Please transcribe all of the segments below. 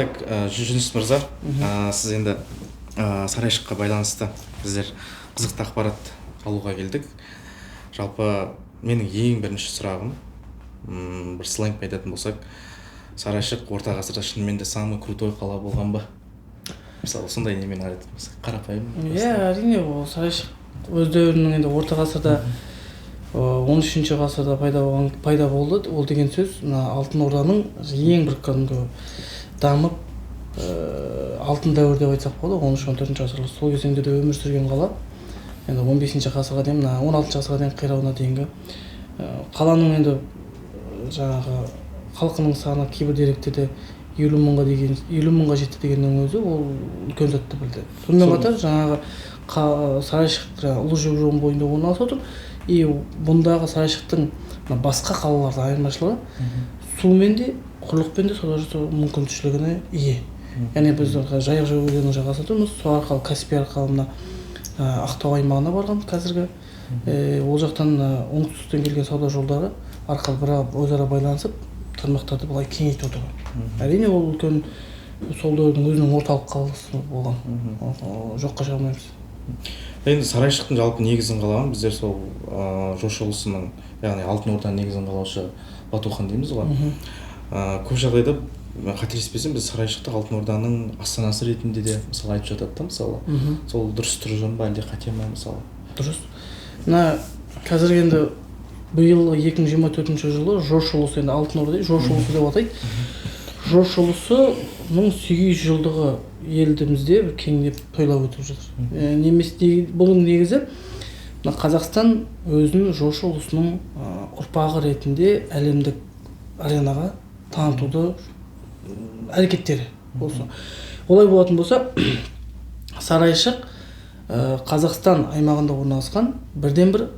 Так, Жүніс мырза, сіз енді Сарайшыққа байланысты біздер қызықты ақпарат алуға келдік. Жалпы менің ең бірінші сұрағым, бір сленгпен айтатын болсақ, Сарайшық орта ғасырда шынымен де самый крутой қала болған ба? Мысалы, сондай немен айтатын болсақ, қарапайым. Иә, әрине, ол Сарайшық өз дәуірінің енді орта ғасырда, 13-ғасырда пайда болды. Ол деген сөз мына Алтын Орданың ең бір кәдімгі дамып, алтын дәуір деп айтсақ болады, 13-14 ғасырлар, сол кезеңдерде өмір сүрген қала. Енді 15-ғасырға дейін, мына 16-ғасырға дейін қирауына дейінгі қаланың енді жаңағы халқының саны кейбір деректерде 50 мыңға деген, 50 мыңға жетті дегеннің өзі ол үлкен затты білдіреді. Сонымен қатар жаңағы Сарайшық жаңағы Ұлы Жібек жолының бойында орналасып отыр. И бұндағы Сарайшықтың мына басқа қалалардан айырмашылығы сумен де, құрлықпен де сауда жасау мүмкіншілігіне ие. Яғни біз Жайық өзенінің жағасында тұрмыз, сол арқылы, Каспий арқылы мына Ақтау аймағына барған қазіргі, ол жақтан оңтүстіктен келген сауда жолдары арқылы бір өзара байланысып, тармақтарды былай кеңейтіп отырған. Әрине, ол үлкен сол дәуірдің өзінің орталық қаласы болған, жоққа шығармаймыз. Енді Сарайшықтың жалпы негізін қалаған біздер сол Жошы ұлысының, яғни Алтын Орданың негізін қалаушы Бату хан дейміз ғой. Көп жағдайда, қателеспесем, біз Сарайшықты Алтын Орданың астанасы ретінде де мысалы айтып жатады да мысалы. Сол дұрыс тұжырым ба, әлде қате ма мысалы? Дұрыс. Мына қазір енді биыл 2024 жылы Жошы ұлысы, енді Алтын Орда дейді, Жошы ұлысы деп атайды, Жошы ұлысының 800 жылдығы елімізде бір кеңінеп тойлап өтіп жатыр. Немесе бұның негізі мына Қазақстан өзін Жошы ұлысының ұрпағы ретінде әлемдік аренаға танытуды әрекеттері осы. Олай болатын болса, Сарайшық Қазақстан аймағында орналасқан бірден бір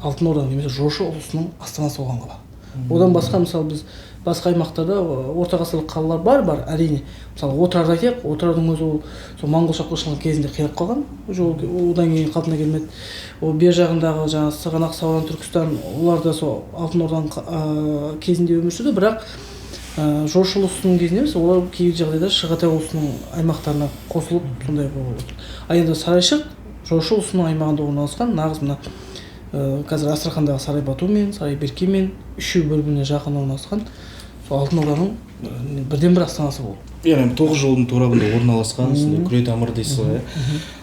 Алтын Орда немесе Жошы ұлысының астанасы болған қала. Одан басқа, мысалы, біз басқа аймақтарда орта ғасырлық қалалар бар, әрине. Мысалы, Отырарды айтайық. Отырардың өзі ол сол моңғол шапқыншылығы кезінде қирап қалған, уже ол одан кейін қалпына келмеді. Ол бер жағындағы жаңағы Сығанақ, Сауран, Түркістан, олар да сол Алтын Орданың кезінде өмір сүрді, бірақ Жошы ұлысының кезінде емес, олар кей жағдайда Шығатай ұлысының аймақтарына қосылып, сондай болып отыр. Ал енді Сарайшық Жошы ұлысының аймағында орналасқан нағыз мына қазір Астрахандағы Сарай Бату мен Сарай Беркемен үшеуі бір біріне жақын орналасқан сол Алтын Орданың бірден бір астанасы болды. Яғни тоғыз жолдың торабында орналасқан сондай күре тамыр дейсіз ғой, иә.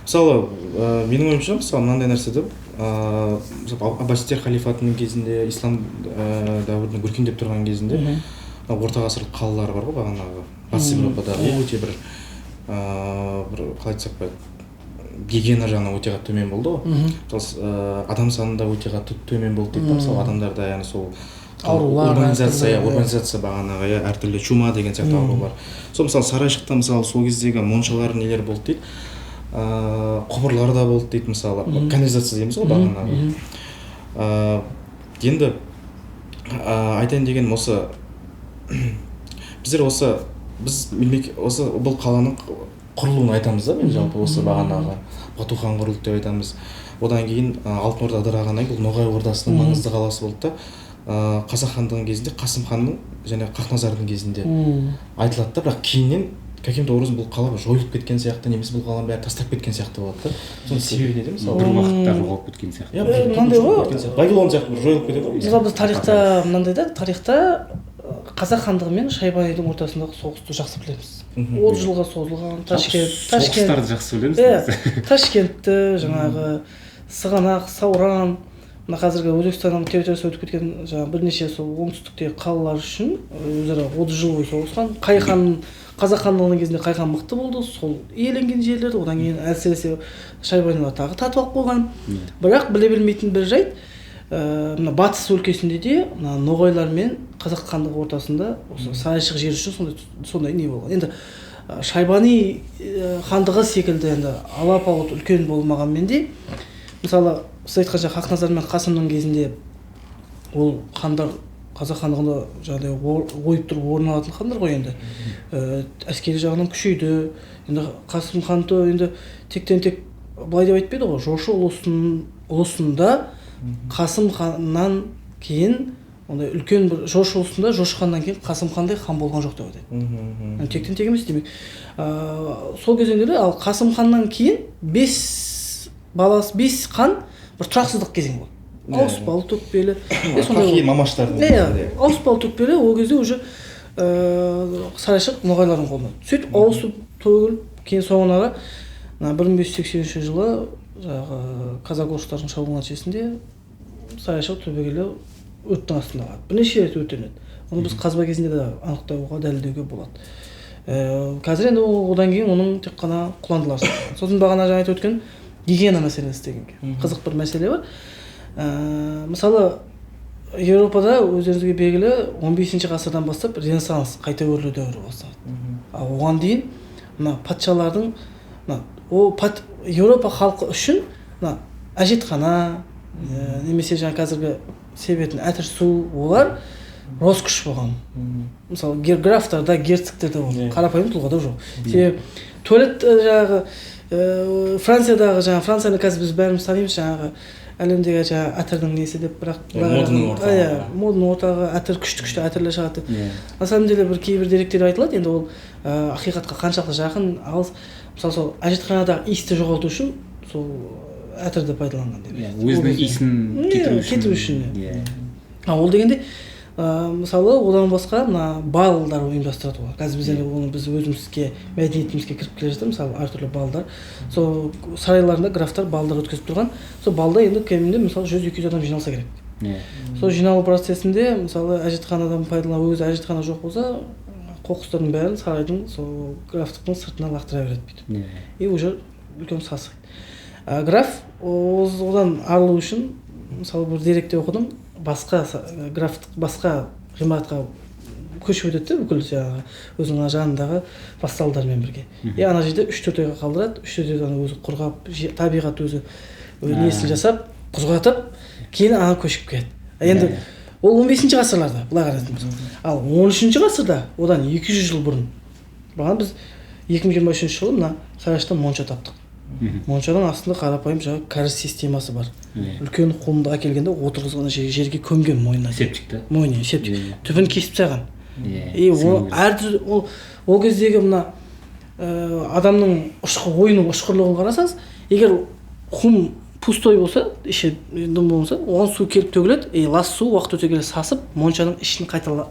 Мысалы, менің ойымша, мысалы, мынандай нәрсе да, мысалы, Аббасидтер халифатының кезінде, ислам дәуірінің өркендеп тұрған кезінде мына орта ғасырлық қалалар бар ғой, бағанағы Батыс Еуропадағы, өте бір бір қалай айтсақ болады, гигиена жағынан өте қатты төмен болды ғой. Мысалы, адам саны да өте қатты төмен болды дейді да. Мысалы, адамдарда, яғни сол аурулар урбанизация, әртүрлі, иә. Урбанизация бағанағы, иә, әртүрлі чума деген сияқты аурулар. Сол, мысалы, Сарайшықта, мысалы, сол кездегі моншалар, нелер болды дейді, құбырлар да болды дейді, мысалы, канализация дейміз ғой бағанағы. Енді айтайын дегенім осы: біздер осы біз осы бұл қаланың құрылуын айтамыз да. Мен жалпы осы бағанағы Бату хан құрылды деп айтамыз. Одан кейін Алтын Орда ыдырағаннан кейін бұл Ноғай Ордасының маңызды қаласы болды да. Қазақ хандығының кезінде, Қасым ханның және Хақназардың кезінде айтылады да. Бірақ кейіннен каким-то образом бұл қала жойылып кеткен сияқты немесе бұл қаланы бәрі тастап кеткен сияқты болады да. Соның себебі неде, мысалы? Бір уақытта жоғалып кеткен сияқты. Иә, Мынандай жойылып ғой. кеткен сияқты. Вавилон сияқты бір жойылып кетеді ғой. Мысалы, біз тарихта мынандай да, тарихта Қазақ хандығы мен Шайбанидың ортасындағы соғысты жақсы білеміз. 30 жылға созылған Ташкент, Ташкент Соғыстарды жақсы білеміз иә негізі. Ташкентті, жаңағы Сығанақ, Сауран, мына қазіргі Өзбекстанның территориясына өтіп кеткен жаңағы бірнеше сол оңтүстіктегі қалалар үшін өзара 30 жыл бойы соғысқан. Қай хан, Қазақ хандығының кезінде қай хан мықты болды, сол иеленген жерлерді. Одан кейін әлсіресе, Шайбанилар тағы тартып алып қойған. Бірақ біле бермейтін бір жайт, мына батыс өлкесінде де мына ноғайлар мен Қазақ хандығы ортасында осы Сарайшық жері үшін сондай не болған. Енді Шайбани хандығы секілді енді алапауыт үлкен болмағанмен де, мысалы, сіз айтқан жаңағы Хақназар мен Қасымның кезінде ол хандар Қазақ хандығында жаңағыдай ойып тұрып орын алатын хандар ғой. Енді әскери жағынан күшейді. Енді Қасым ханды енді тектен тек былай деп айтпайды ғой: Жошы ұлысында Қасым ханнан кейін Ондай үлкен бір Жошы ұлысында Жошы ханнан кейін Қасым хандай хан болған жоқ деп атайды. Тектен тек емес демек. Сол кезеңдерде, ал Қасым ханнан кейін 5 баласы, 5 хан бір тұрақсыздық кезең болды. Ауыспалы төкпелі. Сондай мамаштардың. Иә, ауыспалы төкпелі ол кезде уже Сарайшық ноғайлардың қолында. Сөйтіп ауысып төгіліп, кейін соңына қарай 1580 жылы жаңағы казак орыстардың шабуылы нәтижесінде Сарайшық түбегейлі өрттің астында қалады. Бірнеше рет өртенеді. Оны біз қазба кезінде де анықтауға, дәлелдеуге болады. Қазір енді одан кейін оның тек қана құландылар. Сосын бағана жаңа айтып өткен гигиена мәселесі дегенге қызық бір мәселе бар. Мысалы, Еуропада өздеріңізге белгілі 15 ғасырдан бастап Ренессанс, қайта өрлеу дәуірі басталады. Ал оған дейін мына патшалардың мына Еуропа халқы үшін мына әжетхана, немесе жаңа қазіргі себетін әтір су, олар роскошь болған. Мысалы, графтарда, герцогтерде болды, қарапайым тұлғада жоқ. Себебі туалет жаңағы Франциядағы, жаңағы Францияны қазір біз бәріміз танимыз, жаңағы әлемдегі жаңағы әтірдің несі деп, бірақ моданың орталығы. Иә, моданың орталығы, әтір, күшті-күшті әтірлер шығады деп. На самом деле бір кейбір деректер айтылады, енді ол ақиқатқа қаншалықты жақын, алыс. Мысалы, сол әжетханадағы иісті жоғалту үшін сол әтірді пайдаланған деп. Өзінің иісін кетіру үшін. Кетіру үшін. Ол дегенде, мысалы, одан басқа мына балдар ұйымдастырады олар. Қазір біз енді оны біз өзімізге, мәдениетімізге кіріп келе жатыр, мысалы, әртүрлі балдар. Сол сарайларында графтар балдар өткізіп тұрған. Сол балда енді кемінде, мысалы, 100-200 адам жиналса керек. Сол жиналу процесінде, мысалы, әжетханадан пайдалану, өзі әжетхана жоқ болса, қоқыстардың бәрін сарайдың, сол графтықтың сыртына лақтыра береді бүйтіп. И уже үлкен сасық. Граф одан арылу үшін, мысалы, бір деректе оқыдым, басқа графтық басқа ғимаратқа көшіп өтеді бүкіл жаңағы өзінің жанындағы вассалдармен бірге. И ана жерде 3-4 айға қалдырады, 3-4 айдан өзі құрғап, табиғат өзі несін жасап, құрғатып, кейін ана көшіп кетеді. Енді ол 15 ғасырларда былай қарайтын болсақ. Ал 13 ғасырда, одан 200 жыл бұрын, бұған біз 2023 жылы мына Сарайшықтан монша таптық. Моншаның астында қарапайым жаңағы кәріз системасы бар. Үлкен құмды әкелгенде отырғызған, жерге көмген мойнына. Септикті. Мойнына септик. Түбін кесіп тастаған. И ол әр ол кездегі мына адамның ойының ұшқырлығын қарасаңыз, егер құм пустой болса, іші дым болмаса, оған су келіп төгіледі, и лас су уақыт өте келе сасып, моншаның ішін қайта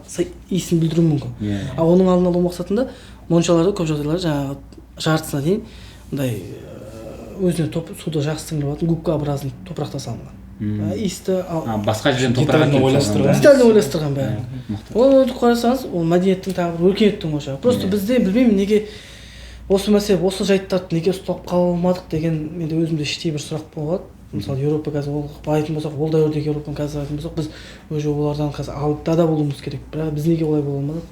иісін бүлдіруі мүмкін. Ал оның алдын алу мақсатында моншаларда көп жағдайларда жаңағы жартысына дейін мындай өзіне суды жақсы сіңіріп алатын губкообразный топырақта салынған. Иісті басқа жерден топырақ әкеліп ойластырған. Детально ойластырған бәрін. Ол қарасаңыз, ол мәдениеттің тағы бір өркениеттің ошағы. Просто бізде білмеймін неге осы мәселе, осы жайттарды неге ұстап қала алмадық деген менде өзімде іштей бір сұрақ болады. Мысалы, Еуропа қазір ол айтатын болсақ, ол дәуірдегі Еуропаны қазір айтатын болсақ, біз уже олардан қазір алдыда да болуымыз керек. Бірақ біз неге олай бола алмадық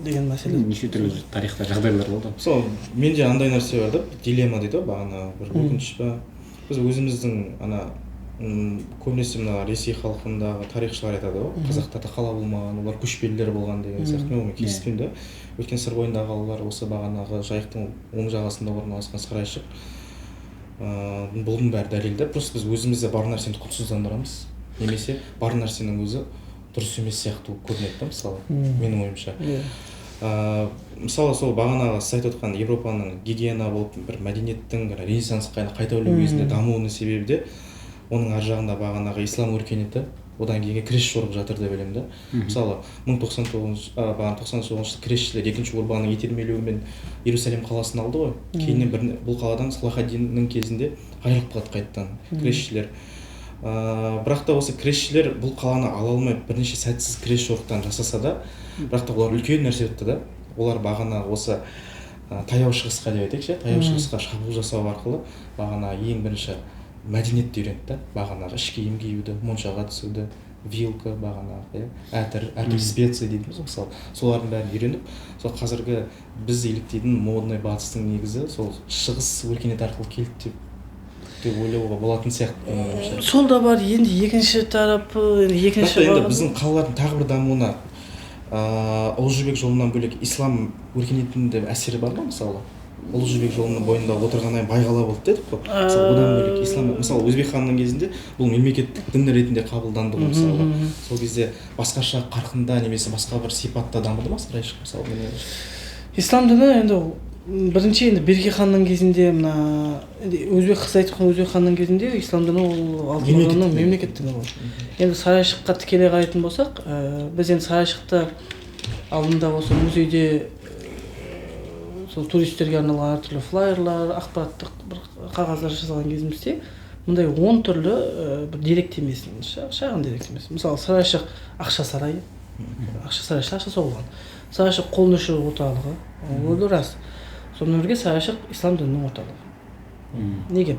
деген мәселе. Неше түрлі тарихта жағдайлар болды. Сол менде андай нәрсе бар да, дилемма дейді ғой, бағана бір өкініш па. Біз өзіміздің ана көбінесе мына Ресей халқындағы тарихшылар айтады ғой, қазақтарда қала болмаған, олар көшпелілер болған деген сияқты. Мен онымен келіспеймін да. Өйткені Сыр бойындағы қалалар осы бағанағы Жайықтың оң жағасында орналасқан Сарайшық, бұның бәрі дәлелді. Просто біз өзімізде бар нәрсені құнсыздандырамыз, немесе бар нәрсенің өзі дұрыс емес сияқты болып көрінеді да, мысалы, менің ойымша. Мысалы, сол бағанағы сіз айтып отқан Европаның гигиена болып бір мәдениеттің ренессансқа қайта өрлеу кезінде дамуының себебі де оның ар жағында бағанағы ислам өркениеті, одан кейінгі крест жорық жатыр деп ойлаймын да. Мысалы, 1099 бағана 99 жылы крестшілер екінші Урбанның итермелеуімен Иерусалим қаласын алды ғой. Кейіннен бұл қаладан Салахаддиннің кезінде айырылып қалады қайтадан крестшілер. Бірақ та осы крестшілер бұл қаланы ала алмай бірнеше сәтсіз крест жорықтан жасаса да, бірақ та олар үлкен нәрсе өтті да. Олар бағана осы Таяу Шығысқа деп айтайықшы, Таяу Шығысқа шабуыл жасау арқылы бағана ең бірінші мәдениетті үйренді да, бағанағы іш киім киюді, моншаға түсуді, вилка бағанағы, әтір, әртүрлі специя дейміз ғой, мысалы, солардың бәрін үйреніп, сол қазіргі біз еліктейтін модный батыстың негізі сол шығыс өркениет арқылы келді деп ойлауға болатын сияқты. Сол да бар, енді екінші тарапы, енді екінші енді біздің қалалардың тағы бір дамуына Ұлы Жібек жолынан бөлек ислам өркениетінің де әсері бар ма, мысалы? Ұлы Жібек жолының бойында отырғаннан бай қала болды дедік қой. Мысалы, одан бөлек ислам, мысалы, Өзбек ханның кезінде бұл мемлекеттік дін ретінде қабылданды ғой, мысалы. Сол кезде басқаша қарқында немесе басқа бір сипатта дамыды ма Сарайшық, мысалы, менің ойымша? Ислам діні енді бірінші енді Берке ханның кезінде, мына енді өзбек қыз айтқан Өзбек ханның кезінде ислам діні ол Алтын Орданың мемлекеттік діні болды. Енді Сарайшыққа тікелей қарайтын болсақ, біз енді Сарайшықты алдында осы музейде сол туристерге арналған әртүрлі флайерлар, ақпараттық бір қағаздар жасаған кезімізде мындай 10 түрлі бір деректемесін, шағын деректемесі. Мысалы, Сарайшық ақша сарайы, ақша сарайшық ақша соғылған. Сарайшық қолөнершілер орталығы, ол рас. Сонымен бірге Сарайшық ислам дінінің орталығы. Неге?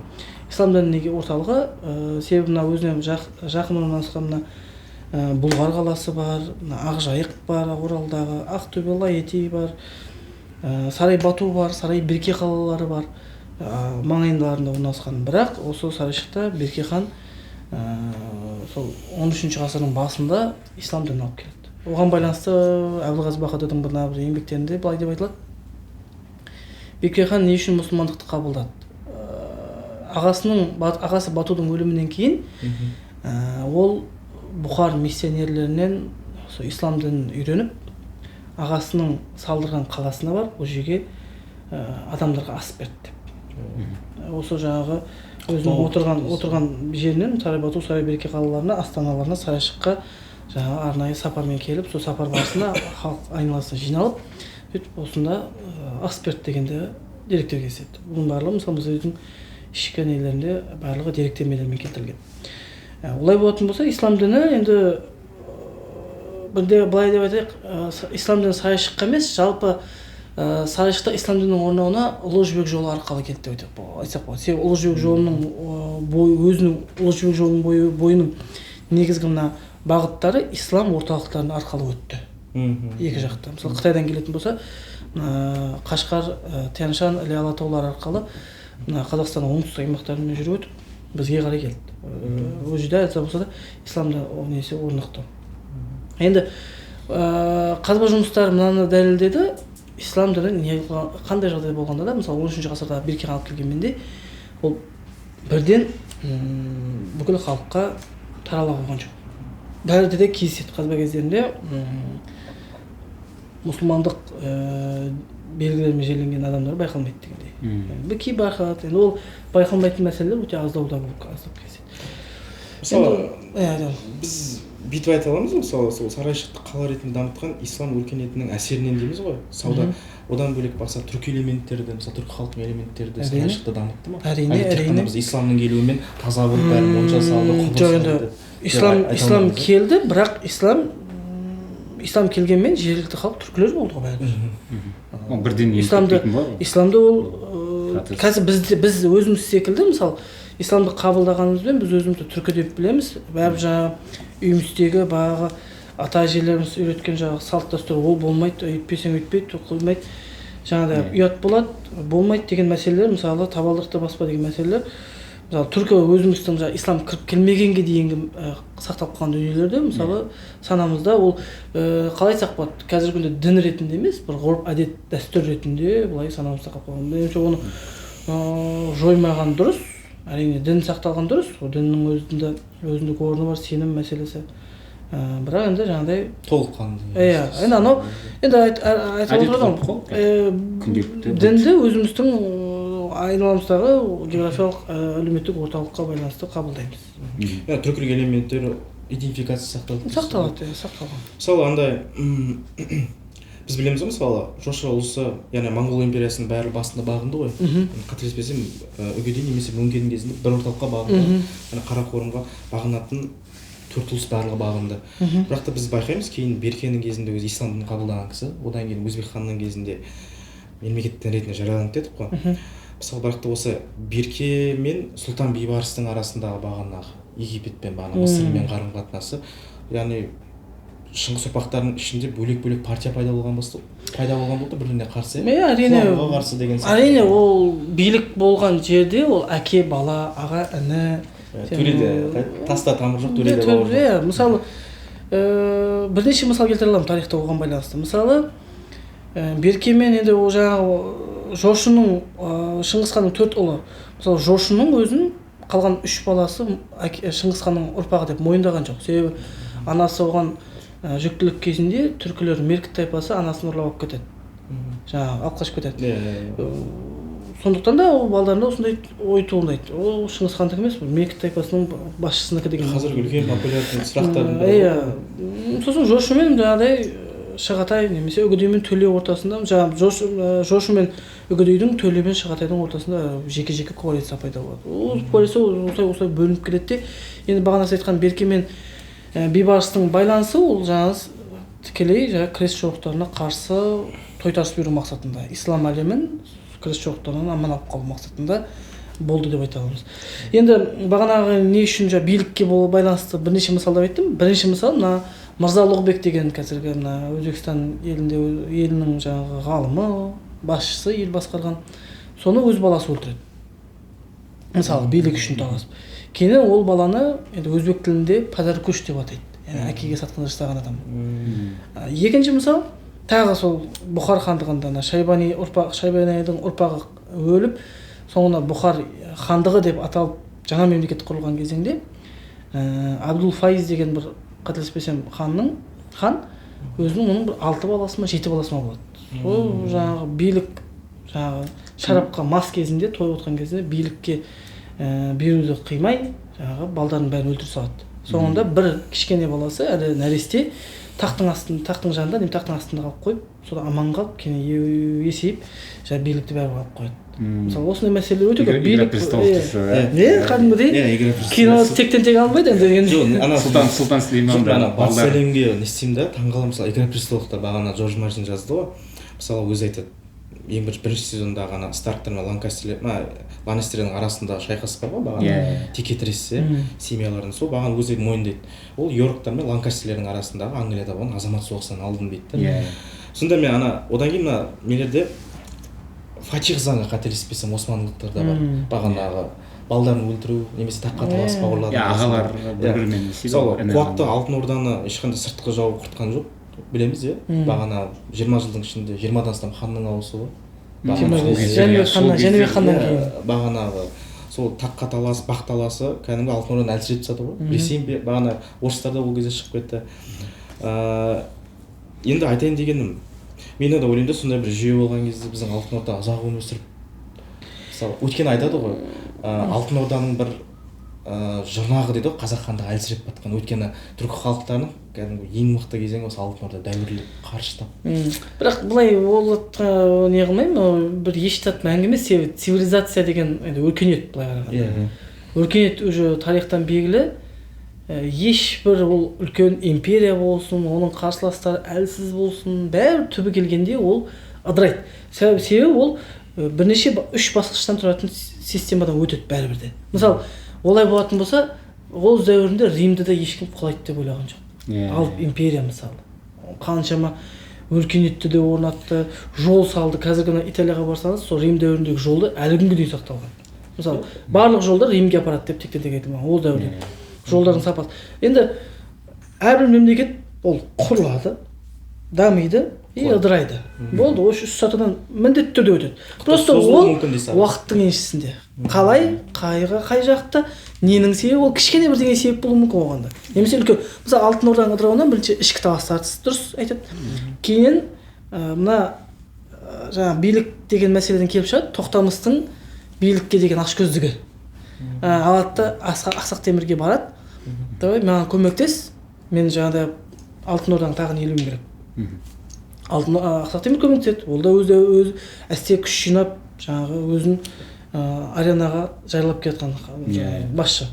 Ислам дінінің неге орталығы? Себебі мына өзіне жақын орналасқан мына Бұлғар қаласы бар, мына Ақжайық бар, Оралдағы Ақтөбе, Лаэти бар, Сарай Бату бар, Сарай Берке қалалары бар, маңайындаларында орналасқан. Бірақ осы Сарайшықта Берке хан сол 13 ғасырдың басында ислам дінін алып келеді. Оған байланысты Әбілғазы Баһадүрдің бір еңбектерінде былай деп айтылады: Берке хан не үшін мұсылмандықты қабылдады? Ағасы Батудың өлімінен кейін ол Бұхар миссионерлерінен сол ислам дінін үйреніп, ағасының салдырған қаласына барып, ол жерге адамдарға ас берді деп. Осы жаңағы өзінің отырған жерінен Сарай Бату, Сарай Берке қалаларына, астаналарына, Сарайшыққа жаңағы арнайы сапармен келіп, сол сапар барысында халық айналасына жиналып, сөйтіп осында ас берді дегенде деректер кездеседі. Бұның барлығы мысалы музейдің ішкі нелерінде барлығы деректемелермен келтірілген. Олай болатын болса, ислам діні енді бірде былай деп айтайық, ислам діні Сарайшыққа емес, жалпы Сарайшықта ислам дінінің орнауына Ұлы Жібек жолы арқылы келді деп айтсақ болады. Себебі Ұлы Жібек жолының бойы, өзінің Ұлы Жібек жолының бойының негізгі мына бағыттары ислам орталықтарының арқылы өтті. Екі жақта. Мысалы, Қытайдан келетін болса, Қашқар, Тянь-Шань, Іле Алатаулар арқылы мына Қазақстанның оңтүстік аймақтарымен жүріп өтіп, бізге қарай келді. Ол жерде айтса болса да исламда несі орнықты. Енді қазба жұмыстары мынаны дәлелдеді: ислам діні қандай жағдай болғанда да, мысалы 13 ғасырда Берке хан алып келгенмен де, ол бірден бүкіл халыққа тарала қойған жоқ. Бәрі де кездеседі қазба кездерінде мұсылмандық белгілермен жерленген адамдар байқалмайды дегендей. Бір кей байқалады. Енді ол байқалмайтын мәселелер өте аздауда болып аздап кездеседі. Мысалы, біз бүйтіп айта аламыз ғой, мысалы, сол Сарайшықты қала ретінде дамытқан ислам өркениетінің әсерінен дейміз ғой. Сауда, одан бөлек басқа түркі элементтерді, мысалы, түркі халқының элементтерді Сарайшықты дамытты ма? Әрине, әрине. Біз исламның келуімен таза болып бәрі монша салды, құбыр салды. Ислам келді, бірақ ислам келгенмен жергілікті халық түркілер болды ғой бәрібір. Ол бірден исламды ол қазір біз өзіміз секілді, мысалы, исламды қабылдағанымызбен біз өзімізді түркі деп білеміз. Бәрібір жаңағы үйіміздегі бағағы ата әжелеріміз үйреткен жаңағы салт дәстүр ол болмайды, өйтпесең өйтпейді, қоймайды, жаңағыдай ұят болады, болмайды деген мәселелер, мысалы, табалдырықты баспа деген мәселелер, мысалы, түркі өзіміздің жаңағы ислам кіріп келмегенге дейінгі сақталып қалған дүниелерде, мысалы, санамызда ол қалай айтсақ болады, қазіргі күнде дін ретінде емес, бір ғұрып әдет дәстүр ретінде былай санамызда қалып қалған. Меніңше, оны жоймаған дұрыс. Әрине, дін сақталған дұрыс, ол діннің өзіндік орны бар, сенім мәселесі. Бірақ енді жаңағыдай толыққанды. Иә, енді анау енді айтып отырған ғой, дінді өзіміздің айналамыздағы географиялық әлеуметтік орталыққа байланысты қабылдаймыз. Иә, түркілік элементтер идентификация сақталады. Сақталады, сақталған. Мысалы, андай біз білеміз ғой, мысалы, Жошы ұлысы, яғни Моңғол империясының бәрі басында бағынды ғой. Қателеспесем, Үгедей немесе Мөңкенің кезінде бір орталыққа бағынды. Яғни Қарақорымға бағынатын төрт ұлыс барлығы бағынды. Бірақ та біз байқаймыз, кейін Беркенің кезінде өзі ислам дінін қабылдаған кісі, одан кейін Өзбек ханның кезінде мемлекет дін ретінде жарияланды дедік қой. Мысалы, бірақ та осы Берке мен Сұлтан Бейбарыстың арасындағы бағанағы Египетпен, бағана Мысырмен қарым-қатынасы, яғни Шыңғыс ұрпақтарының ішінде бөлек-бөлек партия пайда болған болды, бір-біріне қарсы. Әрине, қарсы деген сияқты. Әрине, ол билік болған жерде ол әке, бала, аға, іні, төреде таста тамыр жоқ, төреде бауыр жоқ. Иә, мысалы, бірнеше мысал келтіре аламын тарихта оған байланысты. Мысалы, Берке мен енді ол жаңағы Жошының, Шыңғыс ханның 4 ұлы. Мысалы, Жошының өзін қалған 3 баласы Шыңғыс ханның ұрпағы деп мойындаған жоқ. Себебі анасы оған жүктілік кезінде түркілер меркіт тайпасы анасын ұрлап алып кетеді. Жаңағы алып қашып кетеді. Сондықтан да ол балдарында осындай ой туындайды. Ол Шыңғыс хандікі емес, бұл меркіт тайпасының басшысынікі деген. Қазіргі үлкен популярный сұрақтардың бірі. Иә. Сосын Жошы мен жаңағыдай Шығатай немесе Үгедей мен Төле ортасында, жаңағы Жошы мен Үгедейдің, Төле мен Шығатайдың ортасында жеке-жеке коалиция пайда болады. Ол коалиция осылай бөлініп келеді де. Енді бағана сіз айтқан Берке мен Бейбарыстың байланысы ол жаңағы тікелей жаңағы крест жорықтарына қарсы тойтарыс беру мақсатында, ислам әлемін крест жорықтарынан аман алып қалу мақсатында болды деп айта аламыз. Енді бағанағы не үшін жаңа билікке байланысты бірнеше мысалдар айттым. Бірінші мысал мына Мырза Ұлығбек деген қазіргі мына Өзбекстан елінде елінің жаңағы ғалымы, басшысы, ел басқарған, соны өз баласы өлтіреді. Мысалы, билік үшін таласып. Кейін ол баланы енді өзбек тілінде падаркүш деп атайды. Яғни әкеге сатқындық жасаған адам. Екінші мысал, тағы сол Бұхар хандығында ана Шайбани ұрпақ, Шайбанидің ұрпағы өліп, соңына Бұхар хандығы деп аталып жаңа мемлекет құрылған кезеңде Абдул Файз деген бір қателеспесем хан өзінің оның бір 6 баласы ма, 7 баласы ма болады. Сол жаңағы билік жаңағы шарапқа мас кезінде, той отқан кезінде билікке беруді қимай, жаңағы балдардың бәрін өлтіріп салады. Соңында бір кішкене баласы әлі нәресте тақтың астын, тақтың жанында, немесе тақтың астында қалып қойып, содан аман қалып, кейін есейіп, жаңағы билікті бәрі алып қояды. Мысалы, осындай мәселелер өте көп. Билік не кәдімгідей кино тектен тек алынбайды енді. Жоқ, ана Сұлтан Сүлейман ана Батыс әлемге не істеймін да, таңғаламын. Мысалы, Игра престоловта бағана Джордж Мартин жазды ғой. Мысалы, өзі айтады, ең бірінші сезондағы ана Старктар мен Ланкастерлер, Ланнистердің арасында шайқас бар ғой бағана, текетірессе семьялардың, сол бағана өзі мойындайды. Ол Йорктар мен Ланкастерлердің арасындағы Англияда болған азамат соғысынан алдым дейді да. Сонда мен ана одан кейін мына нелерде Фатих заңы қателеспесем османлықтарда бар. Бағанағы балдарын өлтіру немесе таққа талас бауырлардың ағалар бір-бірімен не істейді. Мысалы, қуатты Алтын Орданы ешқандай сыртқы жау құртқан жоқ, білеміз, иә. Бағана 20 жылдың ішінде 20-дан астам ханның ауысуы. Жәнібек ханнан кейін. Бағанағы сол таққа талас, бақ таласы кәдімгі Алтын Орданы әлсіретіп тастады ғой. Ресей бағана орыстар да ол кезде шығып кетті. Енді айтайын дегенім, мен де ойлаймын да, сондай бір жүйе болған кезде біздің Алтын Орда ұзақ өмір сүріп, мысалы, өйткені айтады ғой, Алтын Орданың бір жұрнағы дейді ғой, қазақ хандығы әлсіреп батқан. Өйткені түркі халықтарының кәдімгі ең мықты кезеңі осы Алтын Орда дәуірлеп, қарыштап. Бірақ былай ол не қылмаймын, бір еш татын әңгіме, себебі цивилизация деген енді өркениет былай қарағанда. Өркениет уже тарихтан белгілі. Ешбір ол үлкен империя болсын, оның қарсыластары әлсіз болсын, бәрі түбі келгенде ол ыдырайды. Себебі ол бірнеше үш басқыштан тұратын системадан өтеді бәрібір де. Мысалы, олай болатын болса, ол дәуірінде Римді де ешкім құлайды деп ойлаған жоқ. Алып империя мысалы, қаншама өркениетті де орнатты, жол салды. Қазіргі мына Италияға барсаңыз, сол Рим дәуіріндегі жолды әлі күнге дейін сақталған. Мысалы, барлық жолдар Римге апарады деп тектен тек айтылмаған ол дәуірде. Жолдардың сапасы. Енді әрбір мемлекет ол құрылады, дамиды и ыдырайды. Болды, осы үш сатыдан міндетті түрде өтеді. Просто ол уақыттың еншісінде. Қалай, қайға, қай жақта, ненің себебі, ол кішкене бірдеңе себеп болуы мүмкін оған да. Немесе үлкен. Мысалы, Алтын Орданың ыдырауынан бірінші ішкі талас тартыс дұрыс айтады. Кейін мына жаңа билік деген мәселеден келіп шығады, Тоқтамыстың билікке деген ашкөздігі. Алады да Ақсақ Темірге барады. Давай маған көмектес, мен жаңағыдай Алтын Орданың тағын иелеуім керек. Алтын Ақсақ Темір көмектеседі. Ол да өзі әсте күш жинап, жаңағы өзін аренаға жайлап келе жатқан басшы.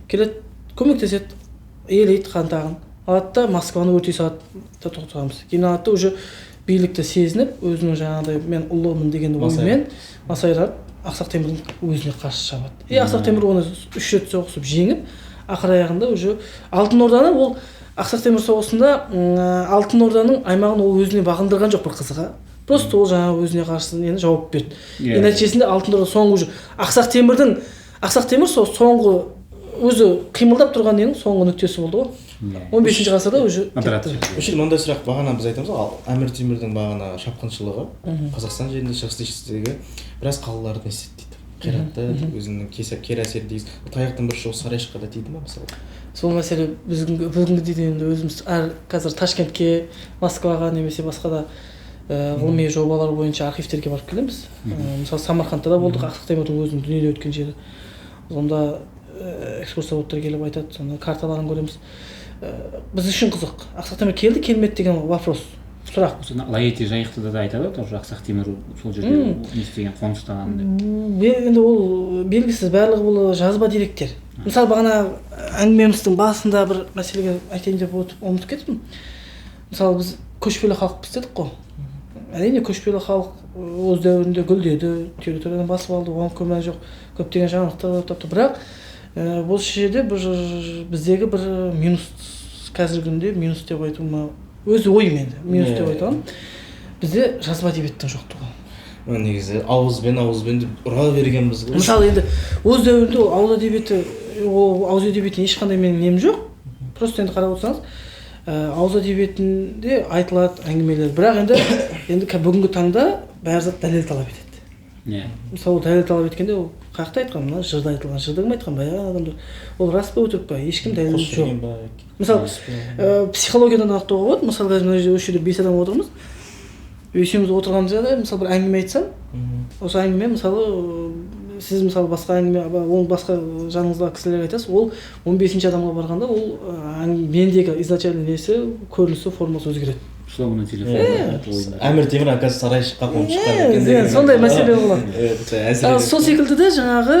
Келеді, көмектеседі, иелейді хан тағын. Алады да Москваны өртей салады, Тоқтамыс. Кейін алады да уже билікті сезініп, өзінің жаңағыдай мен ұлымын деген оймен масайрап Ақсақ Темірдің өзіне қарсы шабады. И Ақсақ Темір оны 3 рет соғысып жеңіп, ақыр аяғында уже Алтын Орданы ол Ақсақ Темір соғысында Алтын Орданың аймағын ол өзіне бағындырған жоқ, бір қызығы. Просто ол жаңағы өзіне қарсы нені жауап берді. И нәтижесінде Алтын Орда соңғы уже Ақсақ Темір сол соңғы өзі қимылдап тұрған ненің соңғы нүктесі болды ғой. 15 ғасырда уже Ыдырады. кетті. Вообще мынандай сұрақ, бағана біз айтамыз ғой, ал Әмір Темірдің бағана шапқыншылығы Қазақстан жерінде, Шығыс дешті біраз қалаларды не істеді дейді, қиратты, өзінің кері әсері дейсіз. Таяқтың бір ұшы Сарайшыққа да тиді ма мысалы? Сол мәселе бүгінгі де енді өзіміз әр қазір Ташкентке, Москваға немесе басқа да ғылыми жобалар бойынша архивтерге барып келеміз. Мысалы, Самарқандта да болдық, Ақсақ Темірдің өзінің дүниеде өткен жері. Сонда экскурсоводтар келіп айтады, сонда карталарын көреміз. Біз үшін қызық. Ақсақ Темір келді, келмеді деген вопрос, сұрақ. Осы Лаэти Жайықтыда да айтады ғой тоже, Ақсақ Темір сол жерде не істеген, қоныстанған деп. Енді ол белгісіз, барлығы бұл жазба деректер. Мысалы, бағана әңгімеміздің басында бір мәселеге айтайын деп ұмытып кеттім. Мысалы, біз көшпелі халықпыз дедік қой. Әрине, көшпелі халық өз дәуірінде гүлдеді, территорияны басып алды, оған күмән жоқ, көптеген жаңалықтар тапты. Бірақ бұл жерде бір біздегі бір минус, қазіргі күнде минус деп айтуыма, өз ойым енді, минус деп айта аламын. Бізде жазба әдебиеттің жоқтығы. Негізі ауызбен деп ұра бергенбіз ғой. Мысалы, енді өз дәуірінде ол ауыз әдебиеті, ол ауыз әдебиетіне ешқандай менің нем жоқ. Просто енді қарап отырсаңыз, ауыз әдебиетінде айтылады әңгімелер. Бірақ енді бүгінгі таңда бәрі зат дәлел талап етеді. Мысалы, ол дәлел талап еткенде ол қаяқта айтқан, мына жырда айтылған, жырды кім айтқан, баяғы адамдар. Ол рас па, өтірік па, ешкім дәлелі жоқ. Мысалы, психологиядан анықтауға болады. Мысалы, қазір мына жерде осы жерде 5 адам отырмыз. Бесеуміз отырған жерде, мысалы, бір әңгіме айтсам, осы әңгіме, мысалы, сіз, мысалы, басқа әңгіме, оны басқа жаныңыздағы кісілерге айтасыз, ол 15-ші адамға барғанда ол мендегі изначально несі, көрінісі, формасы өзгереді. Сломанный телефон. Әмір Темір оказывается Сарайшыққа қонып шыққан екен деген. Сондай мәселе болады. Сол секілді де жаңағы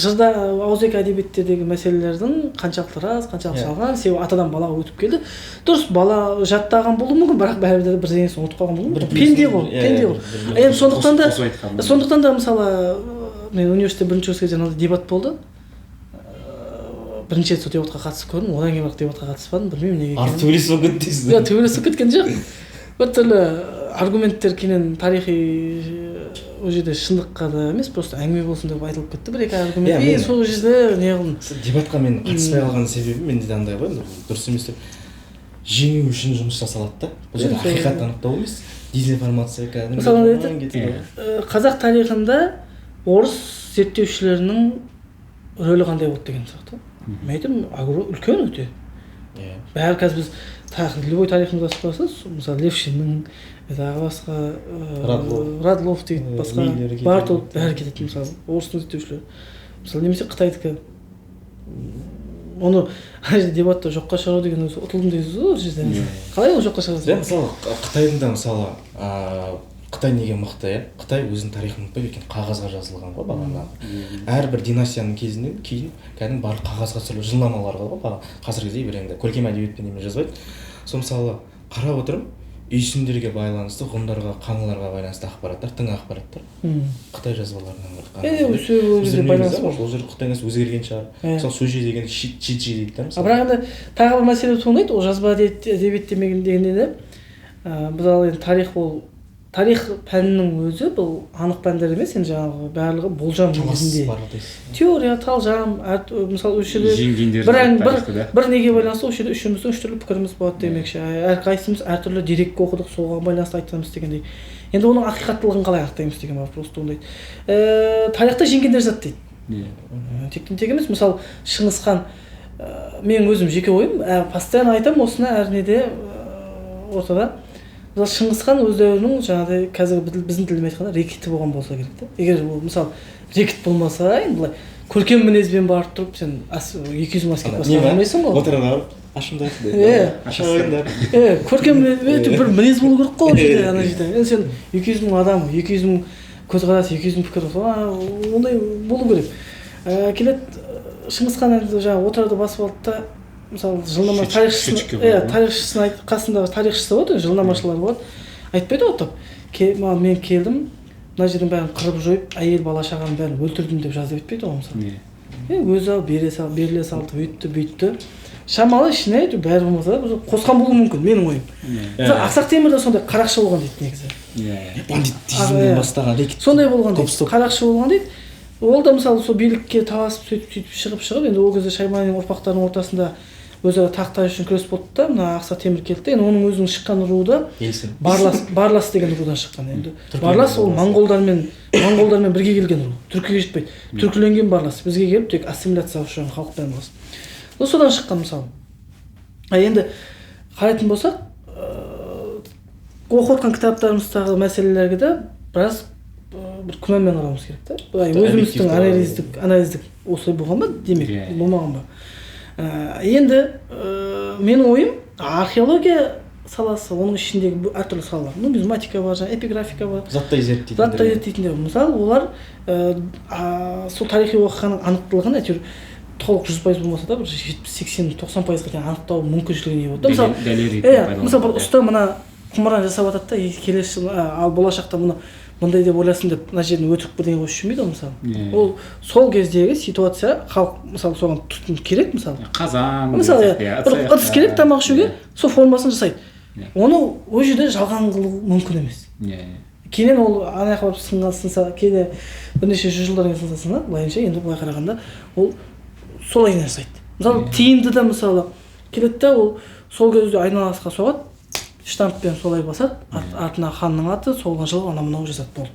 жырда, ауызекі әдебиеттердегі мәселелердің қаншалықты рас, қаншалықты жалған, себебі атадан балаға өтіп келді. Дұрыс, бала жаттаған болуы мүмкін, бірақ бәрібір де бірдеңесін ұмытып қалған болуы мүмкін. Пенде ғой, пенде ғой. Енді сондықтан да мысалы, мен университетте бірінші курс кезде мынандай дебат болды. Бірінші рет сол дебатқа қатысып көрдім, одан кейін бірақ дебатқа қатыспадым, білмеймін неге екенін. Артық төбелес болып кетті дейсіз. Жоқ, төбелес болып кеткен жоқ. Бір түрлі аргументтер кейіннен тарихи ол жерде шындыққа да емес, просто әңгіме болсын деп айтылып кетті бір екі аргумент. И сол жерде не қылдым. Дебатқа мен қатыспай қалған себебім менде де андай ғой, енді дұрыс емес деп. Жеңу үшін жұмыс жасалады да. Бұл жерде ақиқат анықтау емес, дезинформация кәдімгі. Мысалы, қазақ тарихында орыс зерттеушілерінің рөлі қандай болды деген сұрақ та. Мен айтамын, үлкен өте. Бәрі қазір біз любой тарихымызды ашып қарасаңыз, мысалы, Левшиннің, тағы басқа, Радлов деген басқа, Бартолд, бәрі кетеді, мысалы, орыстың зерттеушілері. Мысалы, немесе қытайдікі. Оны ана жерде дебатта жоққа шығару деген өзі ұтылдым деген сөз ғой ол жерде. Қалай ол жоққа шығарасың? Мысалы, Қытайдың да, мысалы, Қытай неге мықты, иә? Қытай өзінің тарихын ұмытпайды, өйткені қағазға жазылған ғой бағана. Әрбір династияның кезінен кейін кәдімгі барлық қағазға түсіріліп жылнамалар ғой бағана. Қазіргі кезде бір енді көркем әдебиетпен немен жазбайды. Сол мысалы, қарап отырып, үйсіндерге байланысты, ғұндарға, қаңлыларға байланысты ақпараттар, тың ақпараттар Қытай жазбаларынан бар. Ол жерде Қытай нәрсе өзгерген шығар. Мысалы, Сөже деген Чичи дейді да, мысалы. Бірақ енді тағы бір мәселе туындайды, ол жазба әдебиет дегенде де, біз ал енді тарих ол тарих пәнінің өзі бұл анық пәндер емес, енді жаңағы барлығы болжам негізінде. Теория, талжам, мысалы, осы жерде бір неге байланысты осы жерде үшеуміздің үш түрлі пікіріміз болады демекші. Әрқайсымыз әртүрлі дерек оқыдық, соған байланысты айтамыз дегендей. Енді оның ақиқаттылығын қалай анықтаймыз деген вопрос туындайды. Тарихта жеңгендер зат дейді. Тектен тек емес, мысалы, Шыңғыс хан, менің өзім жеке ойым, постоянно айтамын осыны әр неде ортада. Мысалы, Шыңғыс хан өз дәуірінің жаңағыдай қазіргі біздің тілмен айтқанда рекеті болған болса керек та. Егер ол мысалы рекет болмаса, енді былай көркем мінезбен барып тұрып сен 200 мың әскер басқара алмайсың ғой. Отыра барып ашыңдар дейді. Ашыңдар. Көркем өте бір мінез болу керек қой ол жерде, ана жерде. Енді сен 200 мың адам, 200 мың көзқарас, 200 мың пікір, ондай болу керек. Келеді Шыңғыс хан енді жаңағы Отырарды басып алды да, мысалы, жылнама тарихшысын қасындағы тарихшысы болады, жылнамашылар болады, айтпайды ғой топ. Мен келдім, мына жердің бәрін қырып жойып, әйел бала шағаның бәрін өлтірдім деп жазып етпейді ғой мысалы. Өзі ал беріле салды, өйтті, бүйтті. Шамалы ішіне бәрі болмаса да қосқан болуы мүмкін, менің ойым. Мысалы, Ақсақ Темір де сондай қарақшы болған дейді негізі. Бандитизмнен бастаған рекет. Сондай болған дейді, қарақшы болған дейді. Ол да мысалы сол билікке таласып сөйтіп шығып, енді ол кезде Шайбанидың ұрпақтарының ортасында Өзара тақта үшін күрес болды да, мына Ақсақ Темір келді де, енді оның өзінің шыққан руы да Барлас, Барлас деген рудан шыққан енді. Барлас ол моңғолдармен бірге келген ру, түркіге жетпейді. Түркіленген барлас, бізге келіп тек ассимиляцияға ұшыраған халықпен аралас. Ну, содан шыққан мысалы. А енді қарайтын болсақ, оқып отқан кітаптарымыздағы мәселелерге де біраз бір күмәнмен қарауымыз керек та. Былай өзіміздің анализдік осылай болған ба, демек, болмаған ба? Енді менің ойым, археология саласы, оның ішіндегі әртүрлі салалар, нумизматика бар, жаңағы эпиграфика бар. Заттай зерттейтіндер. Заттай зерттейтіндер, мысалы, олар сол тарихи оқиғаның анықтылығын әйтеуір толық 100% болмаса да, бір 70, 80, 90%-ға дейін анықтау мүмкіншілігіне ие болады да. Мысалы, Дәлел ретінде иә, мысалы, бір пайдаланады. ұста мына құмыраны жасап жатады да, и келесі жылы, ал болашақта мұны мындай деп ойласын деп, мына жерін өтірік бірдеңе қосып жүрмейді ғой, мысалы. Ол сол кездегі ситуация, халық, мысалы, соған түтін керек, мысалы. Қазан Мысалы, деген иә, сияқты, бір ыдыс керек тамақ ішуге, сол формасын жасайды. Оны ол жерде жалған қылу мүмкін емес. Иә иә. Кейіннен ол ана жаққа барып сынған, сынса, кейде бірнеше жүз жылдан кейін сынса сынады. Былайынша енді, былай қарағанда, ол солай жасайды. Мысалы, тиынды да, мысалы, келеді да, ол сол кезде айналасқа соғады, штамппен солай басады, артына ханның аты, сол жыл, анау мынау жазады, болды.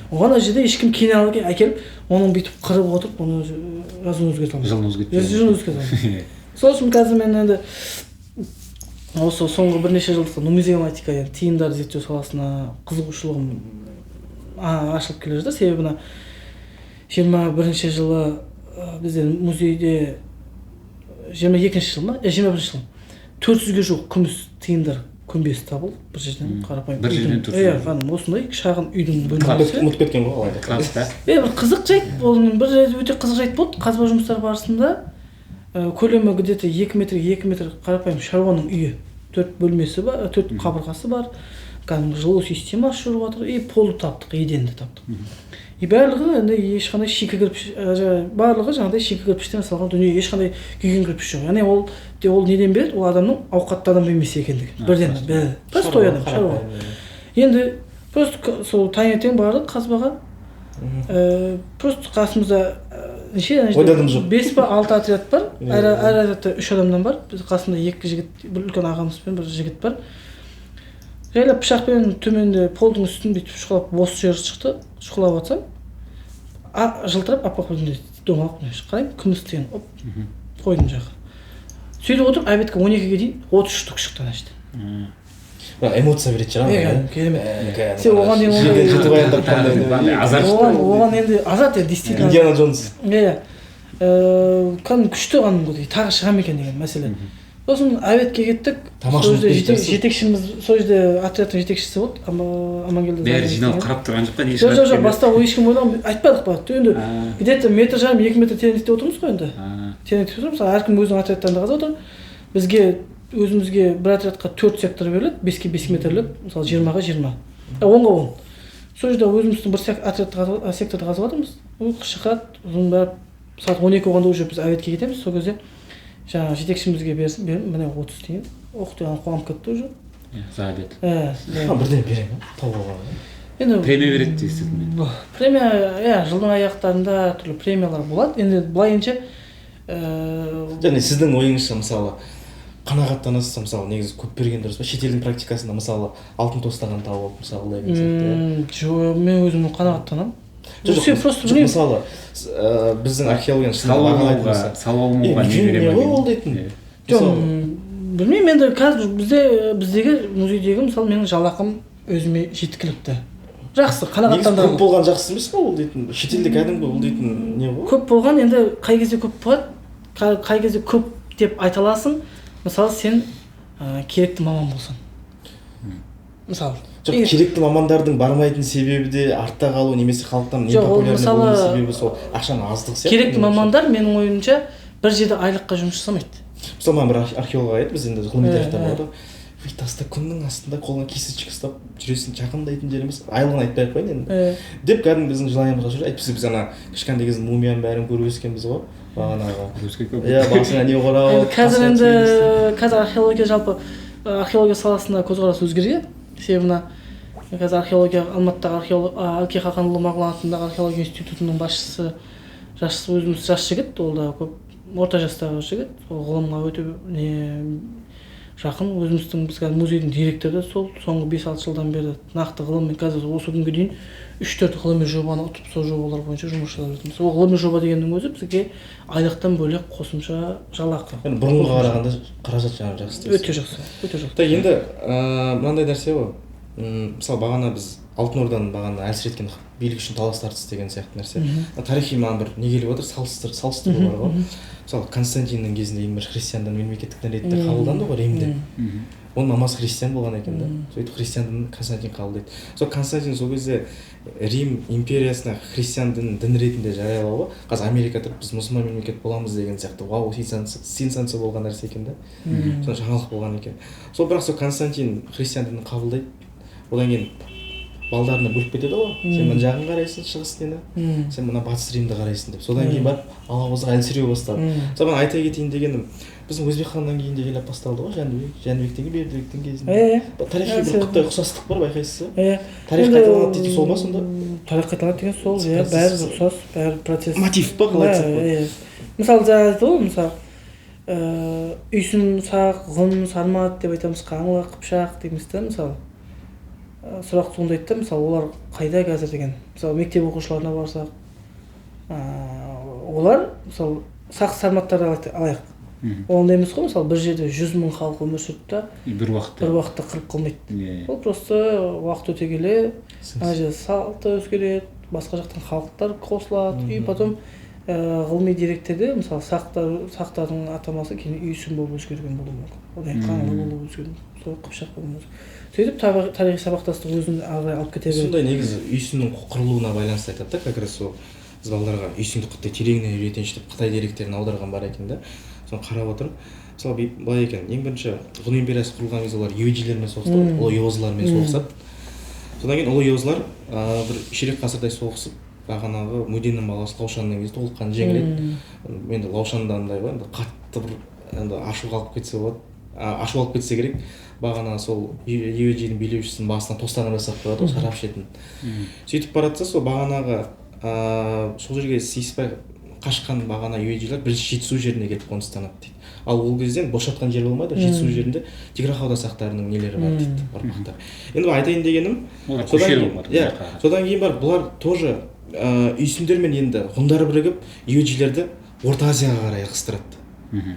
Оған ана жерде ешкім кейін әкеліп, оның бүйтіп қырып отырып, оны жазуын өзгерте алмайды. Жылын өзгертпей. Жылын өзгерте алмайды. Сол үшін қазір мен енді осы соңғы бірнеше жылдықта нумизматика, яғни тиындарды зерттеу саласына қызығушылығым ашылып келе жатыр. Себебі мына 21-жылы бізде музейде, 22-жыл ма, 21-жыл, 400-ге жуық күміс тиындар күмбез табылды бір жерден, қарапайым Бір жерден үйдің. 400. Иә, кәдімгі осындай шағын үйдің бөлмесі. Ұмытып кеткен ғой алайда. Класста. Иә, бір қызық жайт ол, бір жерде өте қызық жайт болды. Қазба жұмыстары барысында көлемі где-то 2 метр 2 метр қарапайым шаруаның үйі, төрт бөлмесі бар, төрт қабырғасы бар, кәдімгі жылу системасы жүріп жатыр. И полды таптық, еденді таптық. И барлығы енді ешқандай шикі кірпіш, жаңағы барлығы жаңағыдай шикі кірпіштен жасалған дүние, ешқандай күйген кірпіш жоқ. Яғни ол де, ол неден береді? Ол адамның ауқатты адам емес екендігі. Бірден бәрі простой адам, шаруа. Енді просто сол таңертең бардық қазбаға, просто қасымызда неше ана жерде Ойда дым жоқ. Бес па, алты отряд бар. Әр отрядта үш адамнан бар. Біз қасында екі жігіт, бір үлкен ағамыз бен бір жігіт бар. Жайлап пышақпен төменде полдың үстін бүйтіп шұқылап, бос жер шықты. Шұқылап жатсам, жылтырап аппақ бірдеңе, домалақ бірдеңе. Қараймын, күміс тиын. Оп, қойдым жаққа. Сөйтіп отырып, обедке 12-ге дейін 33 штук шықты ана жерде. Бірақ эмоция беретін шығар. Иә, керемет. Сен оған дейін Жерден жеті қоян тапқандай. Андай азарт. Оған енді азарт енді, действительно. Индиана Джонс. Иә, кәдімгі күшті, кәдімгідей тағы шыға ма екен деген мәселе. Сосын обедке кеттік. Тамақ Сол жерде ішіп жетекшіміз, сол жерде отрядтың жетекшісі болды, Амангелді Бәрі Зарин жиналып деген. қарап тұрған жоқ па, не Жоқ, шығады жоқ, жоқ, екен деп? баста ой ешкім ойлаған айтпадық па енді. Где-то метр жарым, 2 метр тереңдікте отырмыз ғой енді. Тереңдікте отырмыз, әркім өзінің отрядтарында қазып отыр. Бізге өзімізге бір отрядқа төрт сектор беріледі, 5-ке 5 метрлік, мысалы, 20-ға 20, 10-ға 10. Сол жерде өзіміздің бір секторды қазып жатырмыз. Ол шығады, соның бәрі сағат 12 болғанда уже біз обедке кетеміз. Сол кезде жаңағы жетекшімізге берсін, міне, 30 тиын. Ох деген қуанып кетті уже. Иә, за обед. Иә. Бірдеңе бере ма тауып алған? Енді Премия береді деп естідім мен. Премия, иә, жылдың аяқтарында түрлі премиялар болады. Енді былайынша Және сіздің ойыңызша, мысалы, қанағаттанасыз, мысалы, негізі көп берген дұрыс па? Шетелдің практикасында, мысалы, алтын тостаған тауып алып, мысалы, деген сияқты, иә. Жоқ, мен өзім қанағаттанамын. Жоқ, Сен жоқ, просто жоқ, білмеймін. Мысалы, біздің археологияны шынымен Салып бағалайтын алмауға, болса, салып алмауға не үлкен бере не ма ғой деген. ол дейтін. Иә. Жоқ, Мысалы, білмеймін енді, қазір біздегі музейдегі, мысалы, менің жалақым өзіме жеткілікті, жақсы, негізі көп қанағаттандырарлық. болған жақсы емес па? Ол дейтін шетелде кәдімгі, ол дейтін не ғой. Көп болған енді қай кезде көп болады, қай кезде көп деп айта аласың? Мысалы, сен керекті маман болсаң, мысалы. Жоқ, керекті мамандардың бармайтын себебі де артта қалу немесе халықтан Жоқ, ол непопулярный мысалы- болуының себебі сол ақшаның аздығы сияқты Керекті менің ойымша. мамандар, менің ойымша, бір жерде айлыққа жұмыс жасамайды. Мысалы, маған бір археолог айтты, біз енді ғылыми тарихта болады ғой, таста күннің астында қолыңа кисточка ұстап жүресің, жақындайтын жер емес, айлығын айтпай ақ қояйын енді, деп кәдімгі біздің желаниямызға жүр. Әйтпесе біз ана кішкентай кезде мумияның бәрін көріп өскенбіз ғой бағанағы. Өскен көп. Иә, басыңа не орап Енді қазір қасыңа енді түйе. қазір археология, жалпы археология саласында көзқарас өзгерген. Себебі мына қазір археология, Алматыдағы археолог, Әлкей Хақанұлы Марғұлан атындағы археология институтының басшысы жас, өзіміз жас жігіт, ол да көп Орта жастағы жігіт, сол ғылымға өте не жақын. Өзіміздің, біз қазір музейдің директоры да сол соңғы 5-6 жылдан бері нақты ғылыммен, қазір осы күнге дейін 3-4 ғылыми жобаны ұтып, сол жобалар бойынша жұмыс жасап жатырмыз. Ол ғылыми жоба дегеннің өзі бізге айлықтан бөлек қосымша жалақы. Енді бұрынғыға қарағанда қаражат жағы жақсы. Өте жақсы, өте жақсы. Да, енді мынандай нәрсе ғой. Мысалы, бағана біз Алтын Орданы бағана әлсіреткен билік үшін талас тартыс деген сияқты нәрсе. Тарихи маған бір не келіп отыр, салыстыру бар ғой. Мысалы, Константиннің кезінде ең бірінші христиан діні мемлекеттік дін ретінде қабылданды ғой Римде. Оның мамасы христиан болған екен да. Сөйтіп христиан дінін Константин қабылдайды. Сол Константин сол кезде Рим империясына христиан дінін дін ретінде жариялауы, қазір Америка тұрып біз мұсылман мемлекет боламыз деген сияқты вау, сенсация болған нәрсе екен да. Сол жаңалық болған екен. Сол бірақ сол Константин христиан дінін қабылдайды. Одан кейін балдарына бөліп кетеді ғой. Сен мына жағын қарайсың, шығыс нені, сен мына батыс Римді қарайсың деп. Содан кейін барып алауыздық әлсіреу бастады. Сол мен айта кетейін дегенім, біздің Өзбек ханнан кейін де келіп басталды ғой, Жәнібек, Жәнібектен кейін Бердібектің кезінде. Тарихи бір құттай ұқсастық бар, байқайсыз ба? Тарих қайталанады дейтін сол ма сонда? Тарих қайталанады деген сол, иә, бәрі ұқсас, бәрі процесс. Мотив па, қалай айтсақ болады? Мысалы, жаңа айтты ғой, мысалы, Үйсін, Сақ, Ғұн, Сармат деп айтамыз, Қаңлы, Қыпшақ дейміз да, мысалы. Сұрақ туындайды да, мысалы, олар қайда қазір деген. Мысалы, мектеп оқушыларына барсақ, олар, мысалы, сақ сарматтарды алайық. Ондай емес қой, мысалы, бір жерде 100 000 халық өмір сүрді да, бір уақытта қырып қалмайды. Ол просто уақыт өте келе, ана жерде салт өзгереді, басқа жақтан халықтар қосылады, и потом ғылыми деректерде, мысалы, сақтардың атамасы кейін Үйсін болып өзгерген болуы мүмкін. Одан кейін Қаңлы болып өзгерген, сол Қыпшақ болуы мүмкін. Сөйтіп тарихи сабақтастық өзін ары қарай алып кете береді. Сондай негізі Үйсіннің құрылуына байланысты айтады да, как раз сол біз балаларға Үйсінді қытай тереңінен үйретейінші деп қытай деректерін аударған бар екен да. Соны қарап отырмын. Мысалы, былай екен, ең бірінші Ғұн империясы құрылған кезде олар юэжилермен соғысты, ұлы йозылармен соғысады. Содан кейін ұлы йозылар бір ширек ғасырдай соғысып, бағанағы Мөденнің баласы Лаушанның кезі толыққан жеңіледі. Енді Лаушанда андай ғой, енді қатты бір енді ашу алып кетсе болады. Ашу алып кетсе керек. Бағана сол юэжидің билеушісінің басына тостаған жасап қояды ғой, шарап ішетін. Сөйтіп баратса, сол бағанағы сол жерге сыйыспай қашқан бағана юэжилер бірінші Жетісу жеріне келіп қоныстанады дейді. Ал ол кезден бос жатқан жер болмайды, Жетісу жерінде Тиграхауда сақтарының нелері бар дейді, ұрпақтар. Енді айтайын дегенім, содан кейін барып бұлар тоже үйсіндер мен енді ғұндар бірігіп юэжилерді Орта Азияға қарай ығыстырады.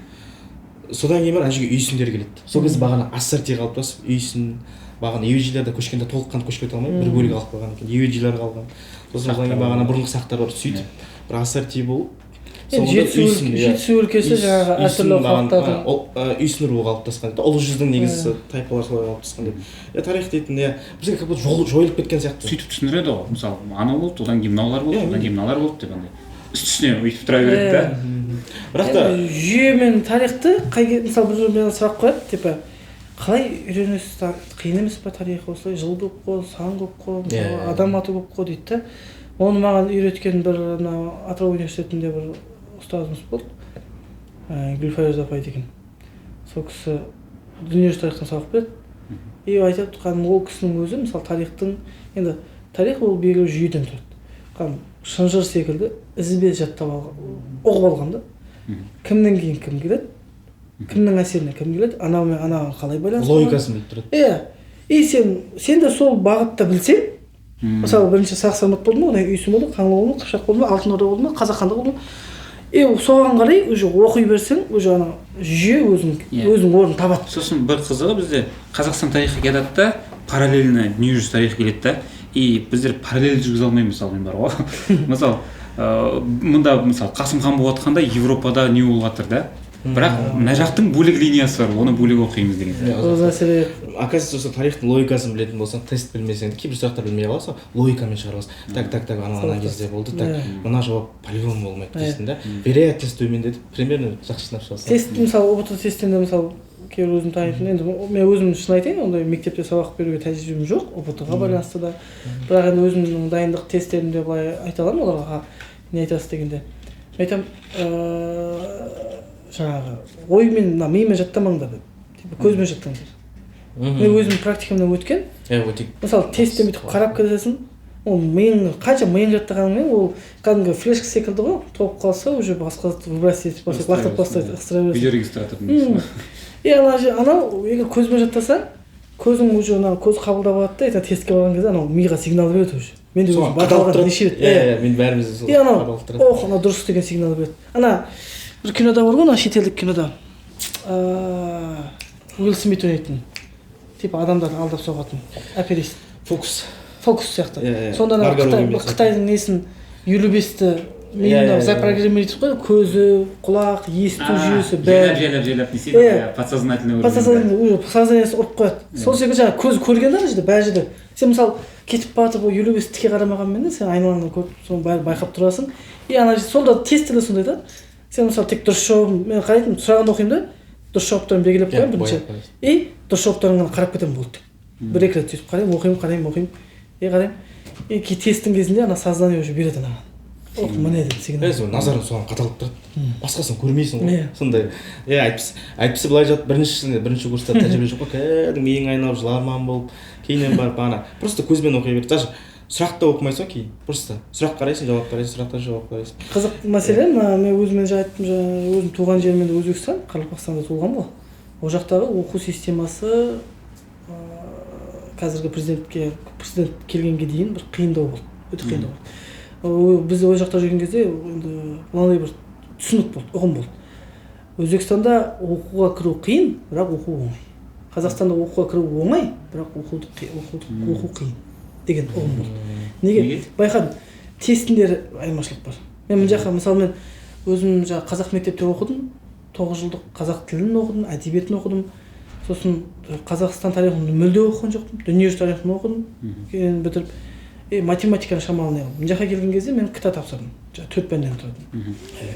Содан кейін барып ана жерге үйсіндер келеді. Сол кезде бағана ассорти қалыптасып, үйсін бағана юэжилерді көшкенде толыққанды көшіп кете алмай, бір бөлігі қалып қойған екен, юэжилер қалған. Сосын одан кейін бағана бұрынғы сақтар бар, сөйтіп бір ассорти болып, Жетісу өлкесі жаңағы әртүрлі халықтардың үйсін руы қалыптасқан дейді. Ұлы жүздің негізі тайпалар солай қалыптасқан деп. Тарих дейтін, бізге как будто жойылып кеткен сияқты. Сөйтіп түсіндіреді ғой. Мысалы, анау болды, одан кейін мынаулар болды, одан кейін мыналар болды деп андай. Үстіне өйтіп тұра береді да. Бірақ та жүйе мен тарихты қай, мысалы, бір жерде сұрақ қояды, типа қалай үйренесіз, қиын емес па тарих, осылай жыл көп қой, сан көп қой, мысалы, адам аты көп қой дейді да. Оны маған үйреткен бір мына Атырау университетінде бір ұстазымыз болды, Гүлфайрыз апай деген. Сол кісі дүниежүзі тарихтан сабақ береді. И айтады, кәдімгі ол кісінің өзі, мысалы, тарихтың, енді тарих ол белгілі жүйеден тұрады. Кәдімгі шынжыр секілді ізбе жаттап алған, ұғып алған да. Кімнен кейін кім келеді, кімнің әсеріне кім келеді, анау мен анаған қалай байланысты. Логикасын біліп тұрады. Иә. И сен де сол бағытта білсең, мысалы, бірінші сақ сармат болды ма, одан кейін Үйсін болды, Қаңлы болды ма, Қыпшақ болды ма, Алтын Орда болды ма, Қазақ хандығы болды ма, и соған қарай уже оқи берсең, уже ана жүйе өзінің орнын табады. Сосын бір қызығы, бізде Қазақстан тарихы келеді да, параллельно дүниежүзі тарихы келеді да, и біздер параллель жүргізе алмаймыз, мысалы, мен бар ғой. Мысалы, мында мысалы Қасым хан болып жатқанда Европада не болып жатыр да, бірақ мына жақтың бөлек линиясы бар, оны бөлек оқимыз деген сияқты. Ол мәселе, оказывается, осы тарихтың логикасын білетін болсаң, тест білмесең, кейбір сұрақтар білмей қаласың, логикамен шығара аласың. Так, так, так, анау ана кезде болды, так, мына жауап по-любому болмайды дейсің да. Вероятность төмендетіп, примерно жақсы жинап шығасың. Тест, мысалы, ҰБТ тестінде, мысалы, кейбір өзім танитын, енді мен өзім шын айтайын, ондай мектепте сабақ беруге тәжірибем жоқ, ҰБТ-ға байланысты да. Бірақ енді өзімнің дайындық тесттерімде былай айта аламын оларға, не айтасыз дегенде. Мен айтамын, жаңағы оймен, мына мимен жаттамаңдар деп, типа көзбен жаттаңдар. Мен өзім практикамнан өткен. Мысалы, тестте бүйтіп қарап кетесің, Ол миың қанша миың жаттағаныңмен, ол кәдімгі флешка секілді ғой, толып қалса, уже басқа выбрасывать етіп бастайды, лақтырып тастайды, ысыра бересің. Видеорегистратор. И ана анау егер көзбен жаттасаң, көзің уже ана көз қабылдап алады да, ертең тестке барған кезде анау миға сигнал береді уже. Мен де өзім байқалған неше рет. Иә, мен бәріміз де сол. И анау ох, анау дұрыс деген сигнал береді. Ана бір кинода бар ғой, ана шетелдік кинода, Уилл Смит ойнайтын, типа адамдарды алдап соғатын аферист. Фокус. Фокус сияқты. Сонда ана қытайдың несін, 55-ті миына запрограммировать етіп қойды, көзі, құлақ, есту жүйесі бәрі. Жайлап жайлап не істейді, подсознательный. Подсознательный уже сознание сі ұрып қояды. Сол секілді жаңағы көз көрген да ана жерде, бәр жерде. Сен мысалы кетіп бара жатып 55 тіке қарамағанмен де, сен айналаңнан көріп, соның бәрін байқап тұрасың. И ана сол да тестте де сондай да. Сен мысалы тек дұрыс жауабын, мен қарайтынмын, сұрағын оқимын да, дұрыс жауаптарын белгілеп қоямын бірінші. И дұрыс жауаптарын ғана қарап кетемін, болды. Бір екі рет сөйтіп қараймын, оқимын, қараймын, оқимын. И қараймын. И тесттің кезінде ана сознание уже береді анаған. Ох, міне деп сигнал. Е, назарың соған қадалып тұрады. Басқасын көрмейсің ғой. Сондай. Е, әйтпесе былай жатып бірінші курста тәжірибе жоқ қой, кәдімгі миың айналып жыларман болып, кейіннен барып ана просто көзбен оқи береді. Даже сұрақ та оқымайсың ғой кейін. Просто сұрақ қарайсың, жауап қарайсың, сұрақтан жауап қарайсың. Қызық мәселе, мен өзіме жаңа айттым, өзім туған жерім енді Өзбекстан, Қарақалпақстанда туылғанмын ғой. Ол жақтағы оқу системасы қазіргі президент келгенге дейін бір қиындау болды, өте қиындау болды. Біз ол жақта жүрген кезде енді мынандай бір түсінік болды, ұғым болды. Өзбекстанда оқуға кіру қиын, бірақ оқу оңай. Қазақстанда оқуға кіру оңай, бірақ оқу қиын деген ұғым болды. Неге? Байқадым, тестіндер айырмашылық бар. Мен мына жаққа, мысалы, мен өзім жаңа қазақ мектепте оқыдым, 9 жылдық қазақ тілін оқыдым, әдебиетін оқыдым. Сосын Қазақстан тарихын мүлде оқыған жоқпын, дүниежүзі тарихын оқыдым, кейін бітіріп, математиканы шамалы не қылдым. Мына жаққа келген кезде мен КТА тапсырдым, 4 пәннен тұратын.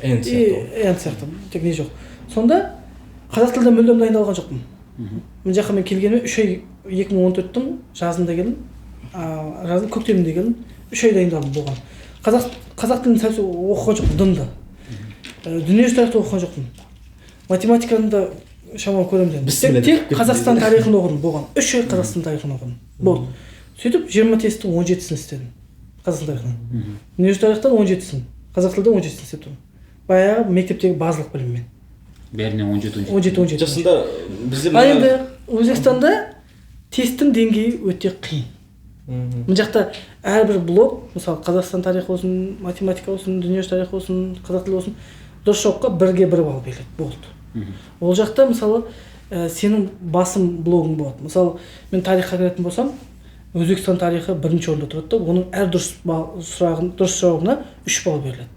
Н сияқты. Н сияқты, тек не жоқ. Сонда қазақ тілден мүлдем дайындалған жоқпын. Мына жаққа мен келгеніме 3 ай, 2014-тің жазында келдім, жаздың көктемінде келдім, 3 ай дайындалдым болған. Қазақ тілін сәл оқыған жоқпын, дымды. Дүниежүзі тарихты оқыған жоқпын. Математиканы да шамалы көремін дедім. Тек Қазақстан тарихын оқыдым болған. 3 ай Қазақстан тарихын оқыдым. Болды. Сөйтіп 20 тесттің 17-сін істедім. Қазақстан тарихынан. Дүниежүзі тарихтан 17-сін, қазақ тілден 17-сін істеп тұрмын. Баяғы мектептегі базалық біліммен. Бәрінен 17-17. 17-17. Жасында бізде ал енді Өзбекстанда тесттің деңгейі өте қиын. Мына жақта әрбір блок, мысалы Қазақстан тарихы болсын, математика болсын, дүниежүзі тарихы болсын, қазақ тілі болсын, дұрыс жауапқа 1-ге 1 балл беріледі, болды. Ол жақта мысалы сенің басым блогың болады. Мысалы мен тарихқа кіретін болсам, Өзбекстан тарихы бірінші орында тұрады да, оның әр дұрыс сұрағын, дұрыс жауабына 3 балл беріледі.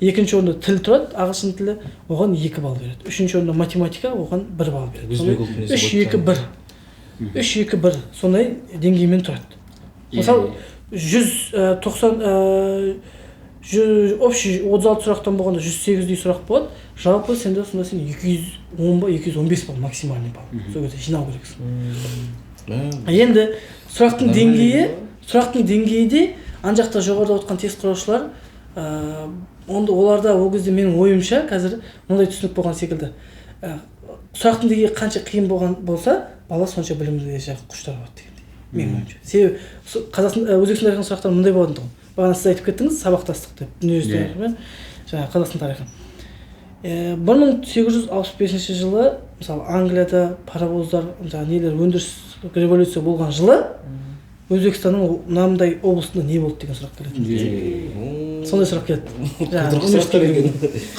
Екінші орында тіл тұрады, ағылшын тілі, оған 2 балл береді. Үшінші орында математика, оған 1 балл береді. 3 2 1. 3 2 1 сондай деңгеймен тұрады. Мысалы 190 общий 36 сұрақтан болғанда 108-дей сұрақ болады. Жалпы сенде сонда сен 210 ба 215 балл максимальный балл. Сол кезде жинау керексің. Енді сұрақтың деңгейі де ан жақта жоғарыда отқан тест құраушылар, онда оларда ол кезде менің ойымша қазір мынандай түсінік болған секілді. Сұрақтың деңгейі қанша қиын болған болса, бала сонша білімді құштар болады дегендей. Менің ойымша. Себебі Қазақстан, Өзбекстан тарихының сұрақтары мындай болатын тұғын. Бағана сіз айтып кеттіңіз, сабақтастық деп, дүниежүзі тарихы мен жаңағы Қазақстан тарихы. 1865 жылы, мысалы, Англияда паровоздар, жаңағы нелер, өндіріс революция болған жылы Өзбекстанның мынандай облысында не болды деген сұрақ келеді. Сондай сұрақ келеді.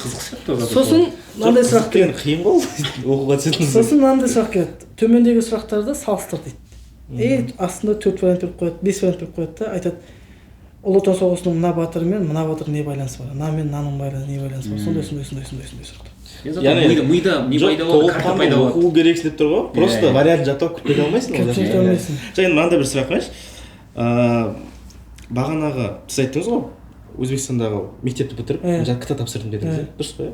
Қызық сияқты. Сосын мынандай сұрақ келеді. Қиын ғой оқуға түсетін. Сосын мынандай сұрақ келеді. Төмендегі сұрақтарды салыстыр дейді. И астында 4 вариант беріп қояды, 5 вариант беріп қояды да, айтады. Ұлы Отан соғысының мына батыры мен мына батыр не байланысы бар, мына мен мынаның не байланысы бар, сондай сұрақтар. Яғни мида не пайда болады, карта пайда болады. Оқу керексің деп тұр ғой. Просто вариант жаттап күтіп кете алмайсың ғой. Күтіп кете алмайсың. Және мынандай бір сұрақ қояйыншы. Бағанағы сіз айттыңыз ғой, Өзбекстандағы мектепті бітіріп, жаңа КТА тапсырдым дедіңіз, дұрыс қой?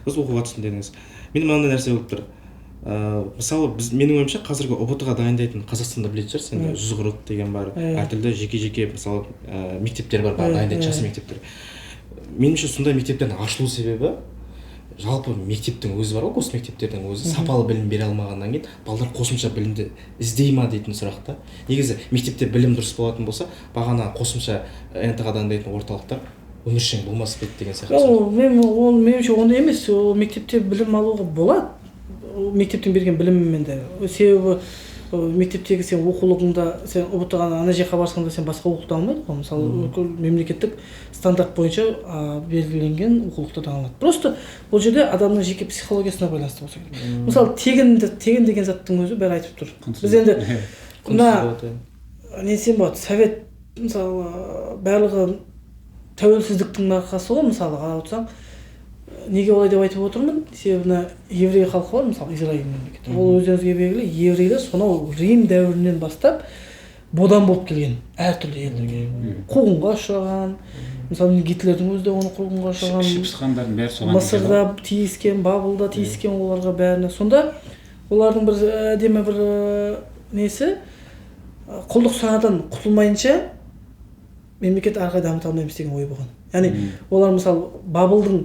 Дұрыс, оқуға түстім дедіңіз. Менде мынандай нәрсе болып тұр. Мысалы, біз, менің ойымша, қазіргі ҰБТ-ға дайындайтын Қазақстанда білетін шығарсыз, енді 140 деген бар, әртүрлі жеке-жеке, мысалы, мектептер бар, дайындайтын частный мектептер. Меніңше, сондай мектептердің ашылу себебі Жалпы мектептің өзі бар ғой, госмектептердің өзі сапалы білім бере алмағаннан кейін балалар қосымша білімді іздей ма дейтін сұрақ та. Негізі мектепте білім дұрыс болатын болса, бағана қосымша НТ-ға дайындайтын орталықтар өміршең болмас па еді деген сияқты. Ол мен, ол меніңше ондай емес. Ол мектепте білім алуға болады, ол мектептің берген білімімен де. Себебі мектептегі сен оқулығыңда, сен ҰБТ ға ана жаққа барсаң да, сен басқа оқулықты алмайды ғой. Мысалы, бүкіл мемлекеттік стандарт бойынша белгіленген оқулықтардан алады. Просто бұл жерде адамның жеке психологиясына байланысты болса керек. Мысалы, тегін деген заттың өзі, бәрі айтып тұр. Біз енді мына не десем болады, совет, мысалы, барлығы тәуелсіздіктің арқасы ғой. Мысалы, қарап отырсаң, неге олай деп айтып отырмын? Себебі мына еврей халқы бар, мысалы, Израиль мемлекеті. Ол өздеріңізге белгілі, еврейлер сонау Рим дәуірінен бастап бодан болып келген, әртүрлі елдерге қуғынға ұшыраған. Мысалы, Гитлердің өзі де оны қуғынға ұшыраған. Іші пысқандардың бәрі соған. Мысырда тиіскен, Бабылда тиіскен оларға бәріне. Сонда олардың бір әдемі бір несі, құлдық санадан құтылмайынша мемлекет ары қарай дамыта алмаймыз деген ой болған. Яғни олар, мысалы, Бабылдың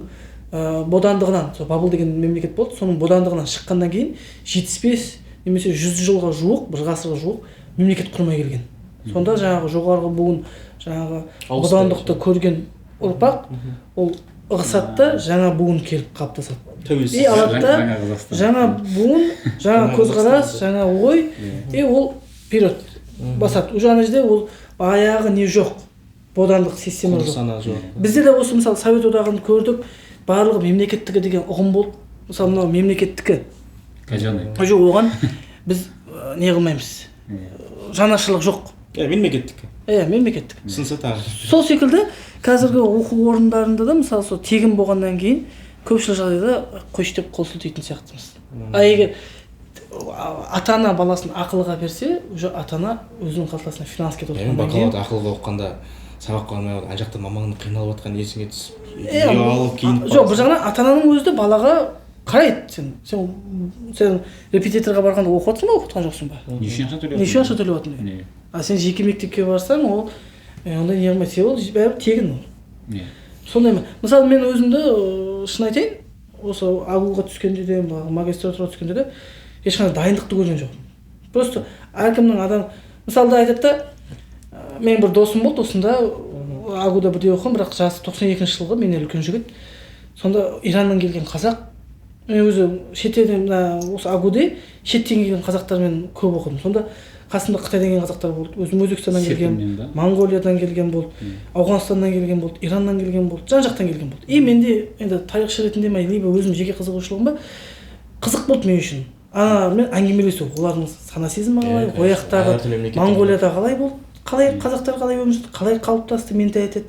бодандығынан, сол Бабыл деген мемлекет болды, соның бодандығынан шыққаннан кейін 75 немесе 100 жылға жуық, бір ғасырға жуық мемлекет құрмай келген. Сонда жаңағы жоғарғы буын, жаңағы Ауысты. бодандықты көрген ұрпақ, ол ығысады да, жаңа буын келіп қалыптасады. Тәуелсіз. И алады да, Жаңа Қазақстан. Жаңа буын, жаңа Жаңа көзқарас, Қазақстан. жаңа ой, и ол вперед басады. Уже ана жерде ол баяғы не жоқ, бодандық система Құлдық жоқ. сана жоқ. Бізде де осы, мысалы, Совет Одағын көрдік, барлығы мемлекеттікі деген ұғым болды. Мысалы, мынау мемлекеттікі. Казенный. Уже оған біз не қылмаймыз, жанашырлық жоқ. Иә, мемлекеттікі. Иә, мемлекеттік. Сынса тағы. Сол секілді қазіргі оқу орындарында да, мысалы, сол тегін болғаннан кейін көпшілік жағдайда қойшы деп қол сілтейтін сияқтымыз. А егер ата ана баласын ақылға берсе, уже ата ана өзінің қалтасына финанс кетіп Мен отырғаннан кейін. бакалавр ақылға оқығанда сабаққа бармай, ана жақта мамаңның қиналып жатқаны есіңе түсіп, Иә, ұялып киініп. Жоқ, бір жағынан ата ананың өзі де балаға қарайды. Сен репетиторға барғанда оқып жатрсың ба, оқып жатқан жоқсың ба? Не үшін ақша төлеп? Не үшін ақша төлеп жатырсың деген. А сен жеке мектепке барсаң, ол ондай не қылмайды, себебі ол бәрібір тегін ол. Сондай ма? Мысалы, мен өзімді, шын айтайын, осы АГУ-ға түскенде де, магистратураға түскенде де ешқандай дайындықты көрген жоқпын. Просто әркімнің адам, мысалы да айтады да, менің бір досым болды осында, АГУ-да бірге оқыған, бірақ жасы 92-жылғы, менен үлкен жігіт. Сонда Ираннан келген қазақ. Мен өзі шетелден, мына осы АГУ-де шеттен келген қазақтармен көп оқыдым. Сонда қасымда Қытайдан келген қазақтар болды, өзім Өзбекстаннан келген, Серпінмен ба? Моңғолиядан келген болды, Ауғанстаннан келген болды, Ираннан келген болды, жан жақтан келген болды. И менде енді тарихшы ретінде ма, либо өзім жеке қызығушылығым ба, қызық болды мен үшін аналармен әңгімелесу, олардың сана сезімі қалай, Иә, ол жақтағы әртүрлі мемлекеттен. Моңғолияда қалай болды, қалай қазақтар қалай өмір сүрді, қалай қалыптасты менталитет.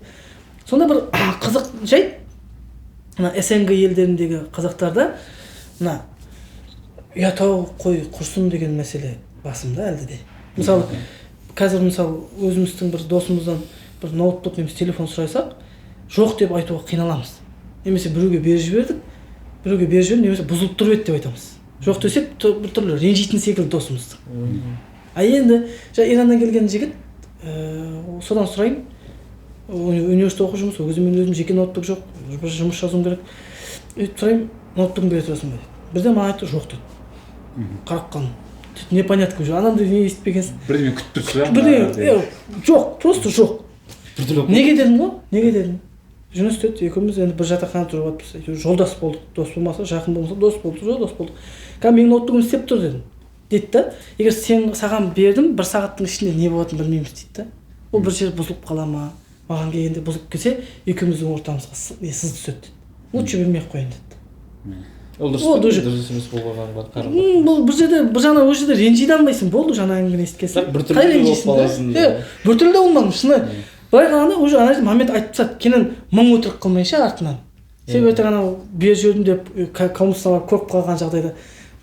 Сонда бір қызық жайт, мына СНГ елдеріндегі қазақтарда мына ұят ау, қой құрсын деген мәселе басым да әлде де. Мысалы, қазір, мысалы, өзіміздің бір досымыздан бір ноутбук немесе телефон сұрасақ, жоқ деп айтуға қиналамыз. Немесе біреуге беріп жібердік, біреуге беріп жібердім, немесе бұзылып тұрып еді деп айтамыз. Жоқ десек, біртүрлі ренжитін секілді досымызды. А енді жаңа Ираннан келген жігіт, содан сұраймын. Университетте оқып жүрміз, ол кезде мен өзім жеке ноутбук жоқ, бір жұмыс жазуым керек. Өйтіп сұраймын: «Ноутбугын бере тұрасың ба?» – деді. Бірден маған айтты: «Жоқ», – деді. Қарап қалдым. Сөйтіп непонятка, уже анандай не естімегенсің. Бірдеме күтіп тұрсыз ба? Бірдеңе, е, жоқ, просто жоқ. Біртүрлі. Неге дедім ғой, неге дедім. Жүніс деді, екеуміз енді бір жатақханада тұрып жатырмыз, әйтеуір жолдас болдық, дос болмаса, жақын болмаса, дос болдық, жолдас болдық. Қазір менің ноутбугым істеп тұр дедім. Дейді да, егер сен саған бердім, бір сағаттың ішінде не болатынын білмейміз дейді да. Ол бір жер бұзылып қала ма, маған келгенде бұзылып келсе, екеуміздің ортамызға не сыз түседі дейді. Лучше бермей ақ қояйын деді. Ол дұрыс Ол па? уже- Дұрыс емес болған бар. Бұл бір жерде, бір жағынан ол жерде ренжи де алмайсың, болды, жаңа әңгімені естіген соң. Бірақ біртүрлі Қалай де болып ренжисің да? қаласың. Иә, біртүрлі де болмадым, шыны. Былай қарағанда уже ана жерде момент айтып тастады, кейіннен мың өтірік қылмайынша артынан. Себебі ертең анау беріп жібердім деп комнатасына барып көріп қалған жағдайда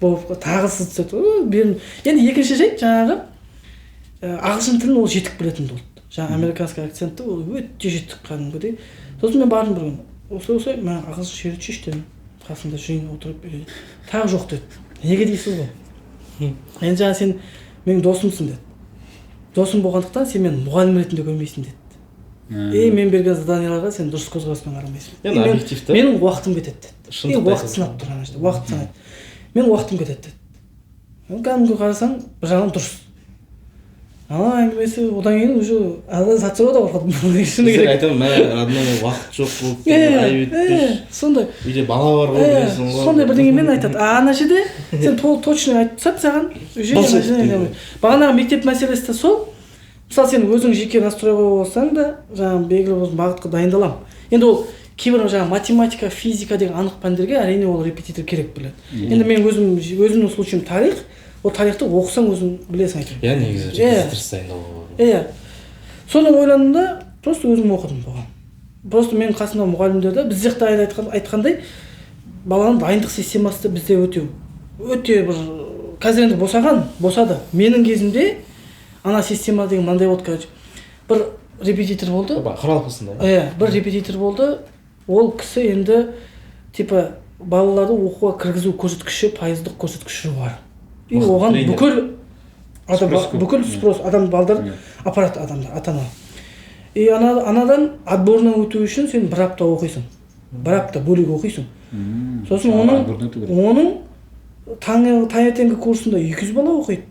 болып тағы сыз түседі. О, бердім. Енді екінші жайт, жаңағы ағылшын тілін ол жетік білетін болды. Жаңа американский акцентті ол өте жетік кәдімгідей. Сосын мен бардым бір күні. Осылай осылай, мен ағылшынша үйретші дедім. Қасында жиын отырып үйретеді. Тағы жоқ деді. Неге дейсіз ғой? Енді жаңа сен менің досымсың деді. Досым болғандықтан сен мені мұғалім ретінде көрмейсің деді. И мен берген заданияларға сен дұрыс көзқараспен қарамайсың. Енді объективті. Менің уақытым кетеді деді. И уақыт сынап тұр ана жерде, уақыт санайды. Менің уақытым кетеді деді. Кәдімгі қарасаң, бір жағынан дұрыс. Ана әңгімесі одан кейін уже ана сатып да қорқады. Шыны керек. Айтамын, мә, родной уақыт жоқ болып тұр, сондай. Үйде бала бар ғой, білесің ғой. Сондай бірдеңемен айтады. А ана жерде сен точно айтып тастады саған, уже бағанағы мектеп мәселесі де сол. Мысалы, сен өзің жеке настрой қойып алсаң да, жаңағы белгілі бір бағытқа дайындаламын. Енді ол кейбір жаңағы математика, физика деген анық пәндерге әрине ол репетитор керек біледі. Енді мен өзімнің случаем тарих, ол тарихты оқысаң өзің білесің әйтеуір. Иә, негізі репетиторсыз дайындалуға болады. Иә. Соны ойландым да, просто өзім оқыдым бұған. Просто менің қасымда мұғалімдер де, біз жақта айтқандай, баланың дайындық системасы да бізде өте өте бір қазір енді босады. Менің кезімде ана система деген мынандай болды, короче. Бір репетитор болды. Қарақалпақстанда. Иә, бір репетитор болды. Ол кісі енді типа балаларды оқуға кіргізу көрсеткіші, пайыздық көрсеткіші жоғары. И оған бүкіл адам, бүкіл спрос адам балдар аппарат адамдар, ата-ана. И анадан отборынан өту үшін сен бір апта оқисың. Бір апта бөлек оқисың. Сосын оның таңертеңгі курсында 200 бала оқиды.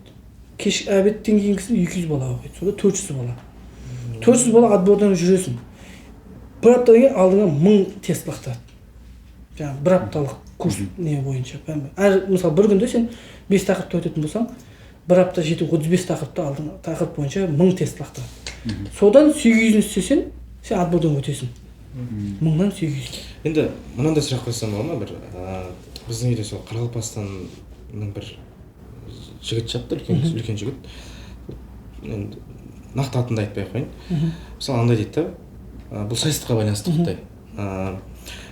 Кеш обедтен кейінгісінде 200 бала оқиды. Сонда 400 бала. 400 бала отбордан жүресің. Бір аптадан кейін алдыңа 1000 тест лақтырады. Жаңағы бір апталық курс не бойынша. Әр, мысалы, бір күнде сен 5 тақырыпты өтетін болсаң, бір апта 7-35 тақырыпты алдың, тақырып бойынша 1000 тест лақтырады. Содан 800-ін істесең, сен отбордан өтесің. 1000-нан 800. Енді мынандай сұрақ қойсам болады ма? Бір біздің үйде сол Қарақалпақстанның бір жігіт жатты, үлкен жігіт. Енді нақты атын да айтпай ақ қояйын. Мысалы, андай дейді да, бұл саясатқа байланысты құттай.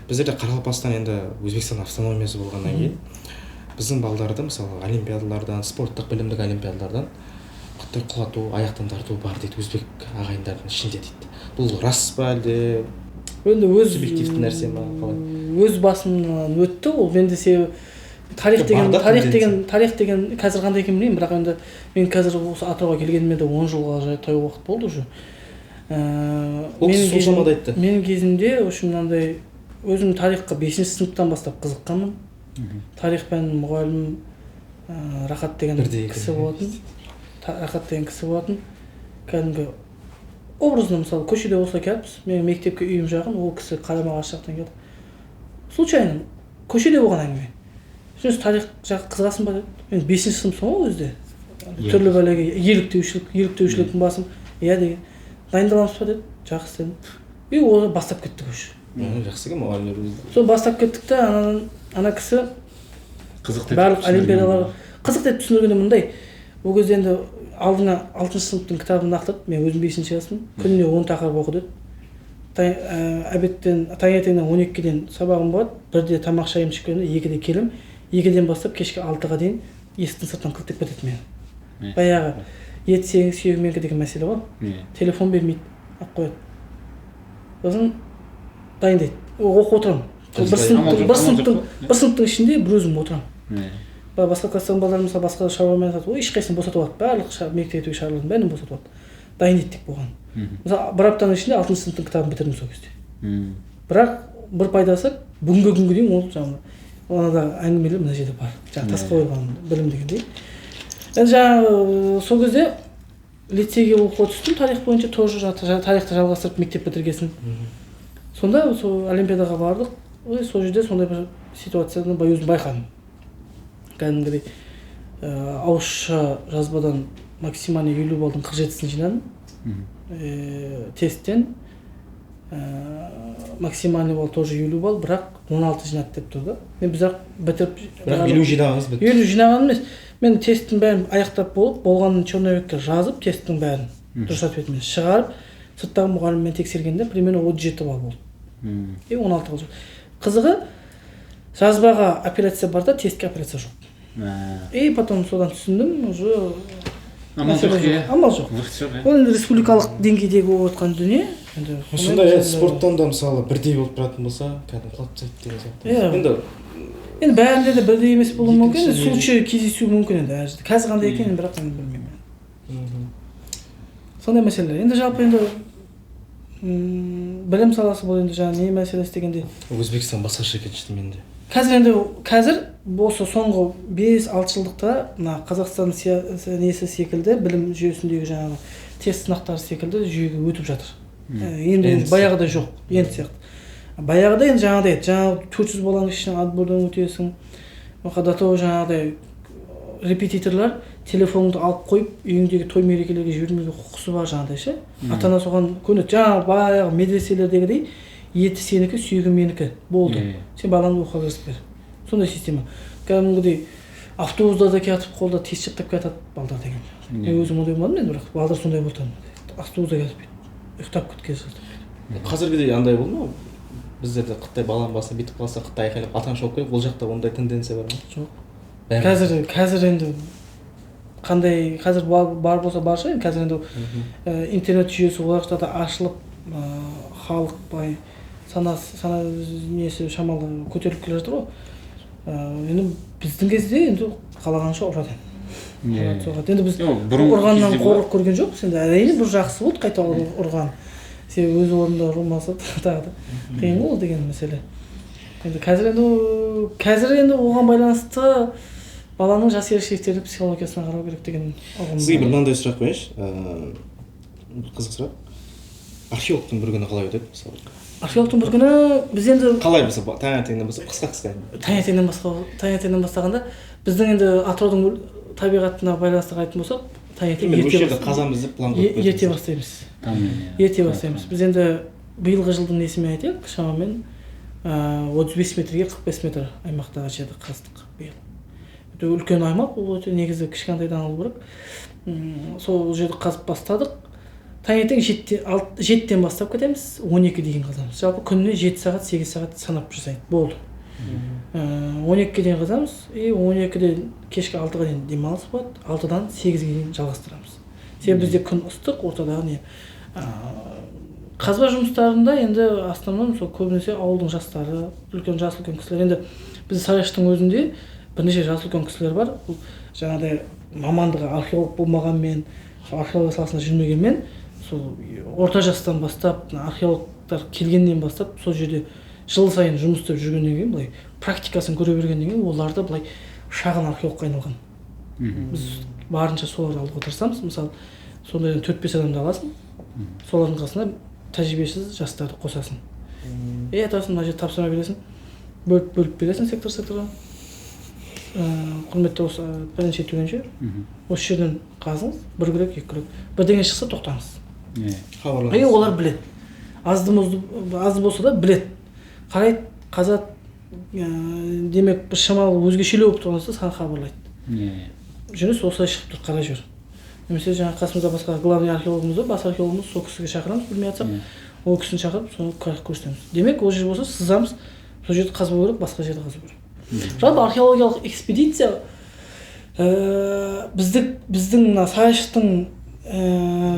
Біздерде Қарақалпақстан енді Өзбекстан автономиясы болғаннан кейін біздің балдарды мысалы олимпиадалардан, спорттық білімдік олимпиадалардан құттай құлату, аяқтан тарту бар дейді өзбек ағайындардың ішінде дейді. Бұл рас па әлде? Енді өз субъективті нәрсе ма, қалай? Өз басымнан өтті ол. Менде себебі тарих деген қазір қандай екенін білмеймін, бірақ енді мен қазір осы Атырауға келгеніме де 10 жылға таяу уақыт болды уже. Ол кісі сол шамада айтты. Менің кезімде в общем мынандай өзім тарихқа 5-ші сыныптан бастап қызыққанмын. Тарих пәнінің мұғалімі Рахат деген кісі болатын. Рахат деген кісі болатын. Кәдімгі образно мысалы көшеде осылай келіппіз. Менің мектепке үйім жақын, ол кісі Қарама-Қарсы жақтан келді. Случайно көшеде болған әңгіме. Сен тарих жақ қызығасың ба деді. Мен 5-ші сыныпсың ғой өзде. Түрлі бәлеге еліктеушіліктің басым. Иә деген. Дайындаламыз ба деді. Жақсы дедім. И оны бастап кеттік уже. Жақсы екен мұғалімдер өзі. Сол бастап кеттік те, ана кісі қызық деп барлық олимпиадаларға қызық деп түсіндіргенде мындай. Ол кезде енді алдыңа 6-шы сыныптың кітабын лақтырды. Мен өзім 5-ші класспын. Күніне 10 тақырып оқы деді. Обедтен таңертеңнен 12-ден сабағым болады. Бірде тамақ шайым ішіп келемін, 2-де келем. 2-ден бастап кешкі 6-ға дейін есіктің сыртынан кілттеп кетеді мені. Баяғы ет сенің сүйегің менікі деген мәселе ғой. Телефон бермейді, алып қояды. Сосын дайындайды. Оқып отырамын. Бір сыныптың ішінде бір өзім отырамын. Басқа класстың балалары мысалы басқа шаруамен айналысады. Ой, ешқайсысын босатып алады. Барлық мектептегі шаруалардың бәрін босатып алады. Дайындайды тек болған. Мысалы, бір аптаның ішінде 6-шы сыныптың кітабын бітірдім сол кезде. Бірақ бір пайдасы бүгінгі күнге дейін ол жаңағы анада әңгімелер мына жерде бар. Жаңағы тасқа қойылған білім дегендей. Енді жаңағы сол кезде лицейге оқуға түстім, тарих бойынша тоже тарихты жалғастырып мектеп бітіргесін. Сонда сол олимпиадаға бардық. Ой, сол жерде сондай бір ситуацияны өзім байқадым. Кәдімгідей ауызша жазбадан максимально 50 балдың 47-сін жинадым. Тесттен максимальный балл тоже 50 балл, бірақ 16 жинады деп тұрды. Мен бірақ бітіріп бірақ 50 жинағаныңыз бітті. 50 жинағаным емес. Мен тесттің бәрін аяқтап болып, болғанын черновикке жазып, тесттің бәрін дұрыс ответімен шығарып, сырттағы мұғаліммен тексергенде примерно 37 балл болды. И 16 балл. Қызығы, жазбаға апелляция бар да, тестке апелляция жоқ. И потом содан түсіндім, уже амал жоқ. Амал жоқ. Ол енді республикалық деңгейдегі болып жатқан дүние. Сонда спорттан да мысалы бірдей болып тұратын болса, кәдімгі құлап тастайды деген сияқты. Енді бәрінде де бірдей емес болуы мүмкін, случай кездесуі мүмкін енді әр жерде. Қазір қандай екенін бірақ мен білмеймін. Сондай мәселелер. Енді жалпы енді Білім саласы бұл енді жаңа не мәселесі дегенде. Өзбекстан басқаша екен шынымен де. Қазір енді қазір осы соңғы 5-6 жылдықта мына Қазақстан несі секілді білім жүйесіндегі жаңағы тест сынақтары секілді жүйеге өтіп жатыр. Енді баяғыдай жоқ, енді сияқты. Баяғыда енді жаңағыдай жаңағы 400 баланың ішінен отбордан өтесің. До того жаңағыдай репетиторлар телефоныңды алып қойып үйіңдегі той мерекелерге жібермеуге құқысы бар жаңағыдай ше. Ата-ана соған көнеді. Жаңағы баяғы медреселердегідей еті сенікі, сүйегі менікі болды. Сен балаңды оқуға кіргізіп бер. Сондай система. Кәдімгідей автобустарда келатып қолда тест жаттап келатады балдар деген. Мен өзім ондай болмадым енді, бірақ балдар сондай болды. Автобуста келатып ұйықтап кеткен. Қазіргідей андай болды ма? Біздерде Қытай баланың басына бүйтіп қалса, Қытай айқайлап атан шауып келіп, ол жақта ондай тенденция бар ма? Жоқ. Қазір енді қандай қазір бар болса бар шығар. Қазір енді интернет жүйесі ол жақта да ашылып, халық бай сана несі шамалы көтеріліп келе жатыр ғой. Енді біздің кезде енді қалағанша ұрады. Енді біз ұрғаннан қорлық көрген жоқпыз. Енді әрине бұл жақсы болды қайта ұрған. Себебі өз орнында ұрмаса тағы да қиын ғой ол деген мәселе. Енді қазір енді оған байланысты баланың жас ерекшеліктері психологиясына қарау керек деген ұғым. Сізге бір мынандай сұрақ қояйыншы, қызық сұрақ. Археологтың бір күні қалай өтеді мысалы? Археологтың бір күні біз енді қалай мысалы таңертеңнен бастап қысқа-қысқа. Таңертеңнен бастағанда біздің енді Атыраудың табиғатына байланысты айтатын болсақ, таңертең ерте қазанбыз деп план қойып ерте бастаймыз. Ерте бастаймыз. Біз енді биылғы жылдың несімен айтайық, шамамен 35 метрге 45 метр аймақтағы жерді қаздық биыл. Өте үлкен аймақ, ол өте негізі кішкентайдан алу керек. Сол жерді қазып бастадық. Таңертең 7-тен бастап кетеміз, 12 дейін қазамыз. Жалпы күніне 7 сағат, 8 сағат санап жасайды. Болды. 12-ге дейін қазамыз, и 12-ден кешкі 6-ға дейін демалыс болады, 6-дан 8-ге дейін жалғастырамыз. Себебі бізде күн ыстық, ортадағы не. Қазба жұмыстарында енді основном сол көбінесе ауылдың жастары, үлкен жас үлкен кісілер. Енді біз Сарайшықтың өзінде бірнеше жас үлкен кісілер бар. Бұл жаңағыдай мамандығы археолог болмағанмен, археология саласында жүрмегенмен, сол орта жастан бастап, археологтар келгеннен бастап сол жерде жыл сайын жұмыс істеп жүргеннен кейін, былай практикасын көре бергеннен кейін олар да былай шағын археологқа айналған. Біз барынша соларды алуға тырысамыз. Мысалы, сондайдан 4-5 адамды аласың, солардың қасына тәжірибесіз жастарды қосасың. Айтасың, мына жерде тапсырма бересің, бөліп бересің сектор-секторға. Құрметті осы пәленше түгенше, осы жерден қазыңыз, бір күрек, екі күрек. Бірдеңе шықса тоқтаңыз. Хабарлаңыз. Олар біледі. Азды болса да біледі. Қарайды, қазады, демек бір шамалы өзгешелеу болып тұрған болса, саған хабарлайды. Жүніс осылай шығып тұр, қарай жүр. Немесе жаңа қасымызда басқа главный археологымыз бар, бас археологымыз, сол кісіге шақырамыз, білмей жатсақ, ол кісіні шақырып, соны көрсетеміз. Демек, ол жер болса сызамыз, сол жерді қазбау керек, басқа жерді қазу керек. Жалпы археологиялық экспедиция біздің мына Сарайшықтың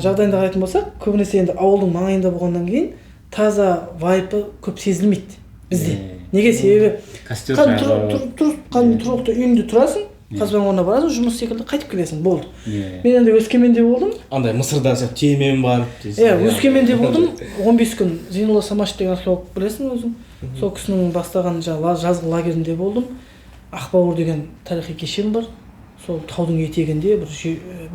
жағдайында қарайтын болсақ, көбінесе енді ауылдың маңайында болғаннан кейін таза вайпы көп сезілмейді бізде. Неге? Себебі тұрғылықты үйіңде тұрасың, қазбаның орнына барасың, жұмыс секілді қайтып келесің, болды. Мен енді Өскеменде болдым. Андай Мысырда сияқты түйемен барып дейсің. Иә, Өскеменде болдым, 15 күн. Зейнолла Самашев деген археолог білесің өзің. Сол кісінің бастаған жазғы лагерінде болдым. Ақбауыр деген тарихи кешен бар. Сол таудың етегінде бір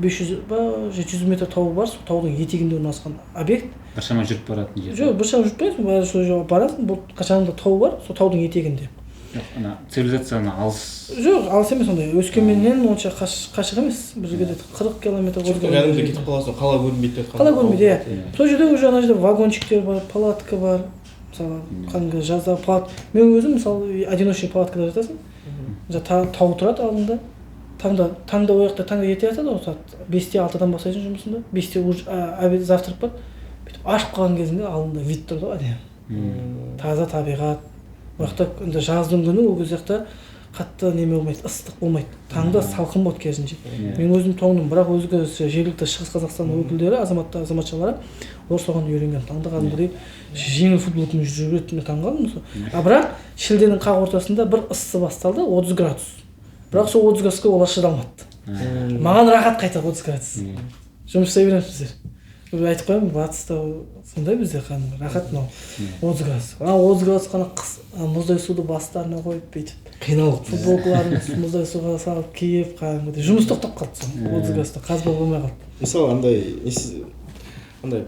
500 ба 700 метр тауы бар, сол таудың етегінде орналасқан объект. Біршама жүріп баратын жер. Жоқ, біршама жүріп барасың, бәрі сол жерге барасың, бұл жанында тау бар, сол таудың етегінде. Жоқ, ана цивилизацияны алыс. Жоқ, алыс емес ондай. Өскеменнен онша қашық емес. Бізге де 40 километр кәдімгідей кетіп қаласың, қала көрінбейді деп. Қала көрінбейді, иә. Сол жерде уже ана жерде вагончиктер бар, палатка бар. Мысалы, кәдімгі жазда мен өзім мысалы одиночный палаткада жатасың. Тау тұрады алдында. Таңда ол жақта таңда ерте жатады ғой, сағат 5-те 6-дан бастайсың жұмысыңды. 5-те уже обед завтрак бар. Бүйтіп ашып қалған кезінде алдында вид тұрады ғой әдемі. Таза табиғат. Ол жақта енді жаздың күні ол жақта қатты неме болмайды, ыстық болмайды. Таңда салқын болады керісінше. Мен өзім тоңдым, бірақ өзге жергілікті Шығыс Қазақстан өкілдері, азаматтар, азаматшалары олар соған үйренген. Таңда кәдімгідей жеңіл футболкамен жүріп жүреді, мен таңғалдым сол. А бірақ шілденің қақ ортасында бір ыссы басталды, 30 градус. Бірақ сол 30 градусқа олар шыдамады. Маған рахат қайта 30 градус. Жұмыс жасай береміз біздер. Айтып қоямын, батыста сондай бізде кәдімгі рахат мынау 30 градус. Ана 30 градус қана қыс мұздай суды бастарына қойып бүйтіп қиналып футболкаларын мұздай суға салып киіп кәдімгідей жұмыс тоқтап қалды сол 30 градуста қазба болмай қалды. Мысалы андай андай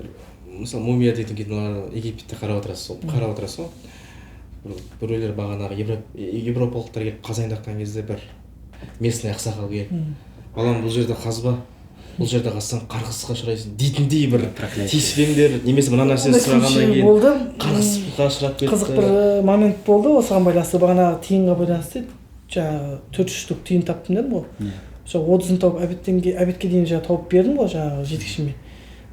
мысалы мумия дейтін кинолар Египетте қарап отырасыз, сол қарап отырасыз ғой. Біреулер бағанағы европалықтар келіп қазайын тартқан кезде бір местный ақсақал келіп, балам бұл жерде қазба, бұл жерде қазсаң қарғысқа ұшырайсың дейтіндей бір тиіспеңдер немесе мына нәрсені сұрағаннан кейін болды, қарғысқа ұшырап кетті. Қызық бір момент болды осыған байланысты, бағанағы тиынға байланысты жаңағы 400 штук тиын таптым дедім ғой. Сол 30-ын тауып обедке дейін жаңағы тауып бердім ғой жаңағы жетекшіме.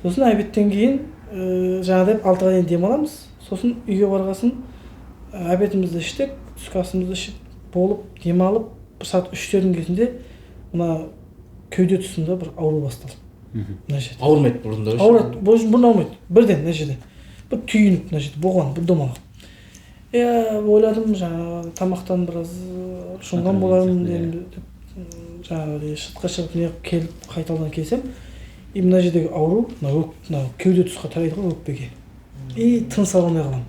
Сосын обедтен кейін жаңағыдай 6-ға дейін демаламыз. Сосын үйге барғасын обедімізді іштік, түскі асымызды ішіп болып демалып бір сағат 3-тердің кезінде мына кеуде тұсында бір ауру басталды. Мына жерде. Ауырмайды бұрында? Ауырады, бұрын ауырмайды. Бірден мына жерде. Бір түйініп мына жерде болған, бір домалақ. Ойладым, жаңағы тамақтан біраз шұнған болармын деп, жаңағы шытқа шығып не келіп қайтадан келсем, и мына жердегі ауру мына кеуде тұсқа тарайды ғой өкпеге. И тыныс ала алмай қаламын.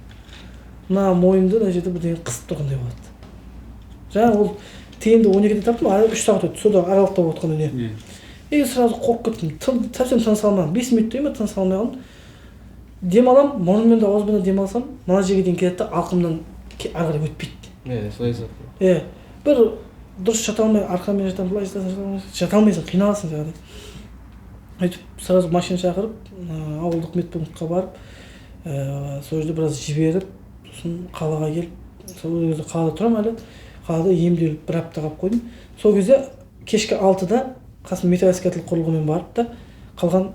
Мына мойнымды мына жерде бірдеңе қысып тұрғандай болады. Жаңа ол тиынды 12-де таптым, 3 сағат өтті, сода аралықта болып отқан дүние. И сразу қорқып кеттім, совсем тыныс алмадым, 5 минуттай ма тыныс алмай қалдым. Дем алам, мұрныммен де ауызбен де дем алсам, мына жерге дейін келеді де алқымнан ары қарай өтпейді. Солай сияқты. Бір дұрыс жата алмай, арқамен жатамын, былай жата алмайсың, қиналасың жаңағыдай. Сөйтіп сразу машина шақырып, ауылдық медпунктқа барып, сол жерде біраз жіберіп, сосын қалаға келіп, сол кезде қалада тұрамын әлі. Қалада емделіп бір апта қалып қойдым. Сол кезде кешкі 6-да қасым металлоискатель құрылғымен барып та қалған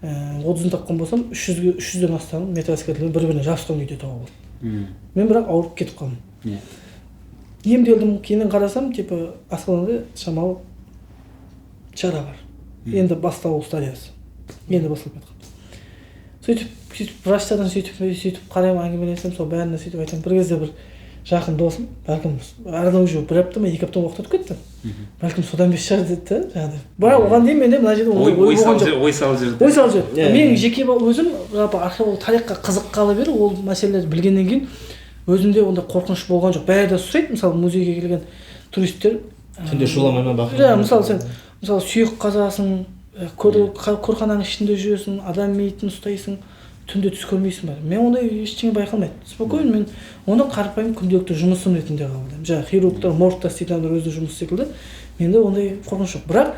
30-ын тапқан болсам, 300-ден астам металлоискательмен бір-біріне жабысқан күйде тауып алдым. Мен бірақ ауырып кетіп қалдым. Емделдім, кейіннен қарасам, типа асқазанда шамалы жара бар. Енді басталу стадиясы. Енді басталып кеткен. Сөйтіп врачтардан сөйтіп қараймын, әңгімелесем, сол бәріне сөйтіп айтамын. Бір кезде бір жақын досым, бәлкім арадан уже бір апта ма екі апта уақыт өтіп кетті. Бәлкім содан бес шығар деді да жаңағыдай. Бірақ оған дейін менде мына жерде ой болған жоқ. Ой салып жүрді. Ой салып жүрді. Мен жеке өзім жалпы археолог тарихқа қызыққалы бері ол мәселелерді білгеннен кейін өзімде ондай қорқыныш болған жоқ. Бәрі де сұрайды, мысалы музейге келген туристер түнде шуламай ма бақырып. Иә, мысалы сен мысалы сүйек қазасың, көрхананың ішінде жүресің, адам мәйітін ұстайсың, түнде түс көрмейсің бе? Мен ондай ештеңе байқалмайды. Спокойно мен оны қарапайым күнделікті жұмысым ретінде қабылдаймын. Жаңағы хирургтар, моргта істейтін адамдар өзінің жұмысы секілді. Менде ондай қорқыныш жоқ. Бірақ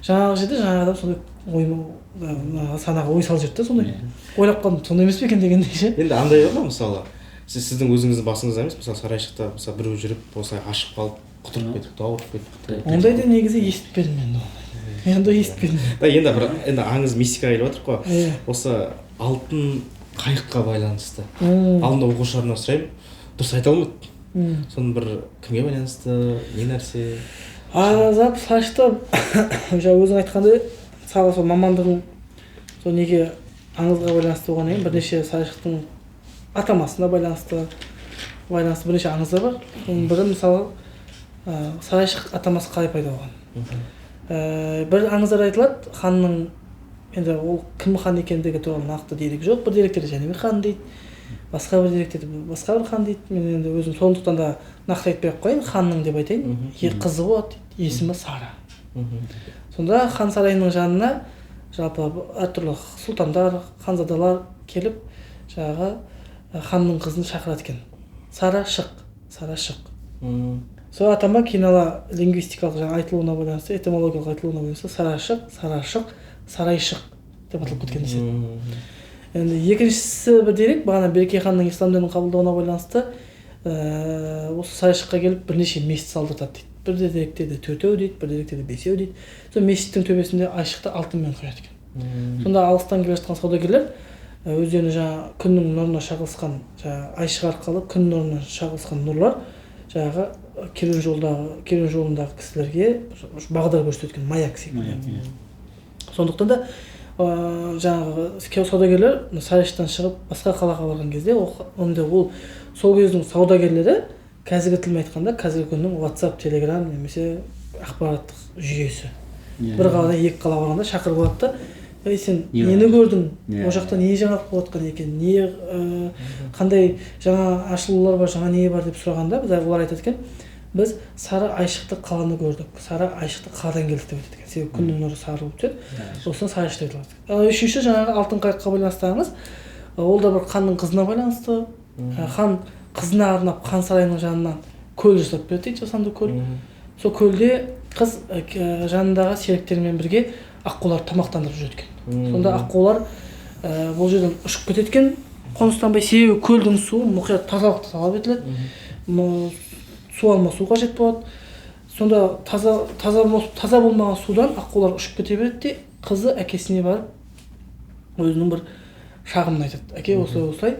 жаңағы жерде жаңағы адам сондай ой санаға ой салып жіберді да сондай. Ойлап қалдым, сондай емес пе екен дегендей ше. Енді андай бар ма мысалы? Сіздің өзіңіздің басыңызда емес, мысалы Сарайшықта мысалы біреу жүріп осылай ашып қалып, құтырып кетіп, ауырып кетіп. Ондайды негізі естіпедім мен ондай. Мен ондай естіпедім. Да, енді бір енді аңыз мистикаға келіп отырмық қой. Осы алтын қайыққа байланысты. Алдында оқушыларымнан сұраймын, дұрыс айта алмады. Соның бір кімге байланысты, не нәрсе? Азап Сарайшықта жаңа өзің айтқандай, сала сол мамандығың сол неге аңызға байланысты болғаннан кейін бірнеше Сарайшықтың атамасына байланысты бірнеше аңыздар бар. Соның бірі мысалы Сарайшық атамасы қалай пайда болған? Бір аңыздар айтылады, ханның енді ол кім хан екендігі туралы нақты дерек жоқ. Бір деректерде Жәнібек хан дейді, басқа бір деректерде басқа бір хан дейді. Мен енді өзім сондықтан да нақты айтпай ақ қояйын, ханның деп айтайын. Қызы болады дейді, есімі Сара. Сонда хан сарайының жанына жалпы әртүрлі сұлтандар, ханзадалар келіп жаңағы ханның қызын шақырады екен. Сара шық, Сара шық. Сол атама кейін ала лингвистикалық жаңа айтылуына байланысты, этимологиялық айтылуына байланысты Сара шық, Сара шық, Сарайшық деп аталып кеткен деседі. Енді екіншісі бір дерек, бағана Берке ханның ислам дінін қабылдауына байланысты осы Сарайшыққа келіп бірнеше мешіт салдыртады дейді. Бір деректерде 4 дейді, бір деректерде 5 дейді. Сол мешіттің төбесінде айшықты алтынмен құяды екен. Сонда алыстан келе жатқан саудагерлер өздеріне жаңа күннің нұрына шағылысқан, жаңа айшық арқылы күн нұрына шағылысқан нұрлар жаңағы керуен жолындағы кісілерге бағдар көрсетеді екен, маяк секілді. Сондықтан да жаңағы саудагерлер Сарайшықтан шығып басқа қалаға барған кезде онда ол сол кездің саудагерлері қазіргі тілмен айтқанда қазіргі күннің WhatsApp, Telegram немесе ақпараттық жүйесі. Бір қаладан екі қалаға барғанда шақырып алады да, Ей, сен нені көрдің? Ол жақта не жаңалық болып жатқан екен? Не қандай жаңа ашылулар бар, жаңа не бар деп сұрағанда, біз олар айтады екен, біз сары айшықты қаланы көрдік, сары айшықты қаладан келдік деп айтады екен. Себебі күннің нұры сары болып түседі, сосын сары айшықты айтылады. Үшінші жаңағы алтын қайыққа байланысты аңыз, ол да бір ханның қызына байланысты. Хан қызына арнап хан сарайының жанынан көл жасап береді дейді, жасанды көл. Сол көлде қыз жанындағы серіктерімен бірге аққуларды тамақтандырып жүреді екен. Сонда аққулар бұл жерден ұшып кетеді екен қоныстанбай, себебі көлдің суы мұқият тазалықты талап етіледі, су алмасу қажет болады. Сонда таза болмаған судан аққулар ұшып кете береді де, қызы әкесіне барып өзінің бір шағымын айтады. Әке, осылай осылай,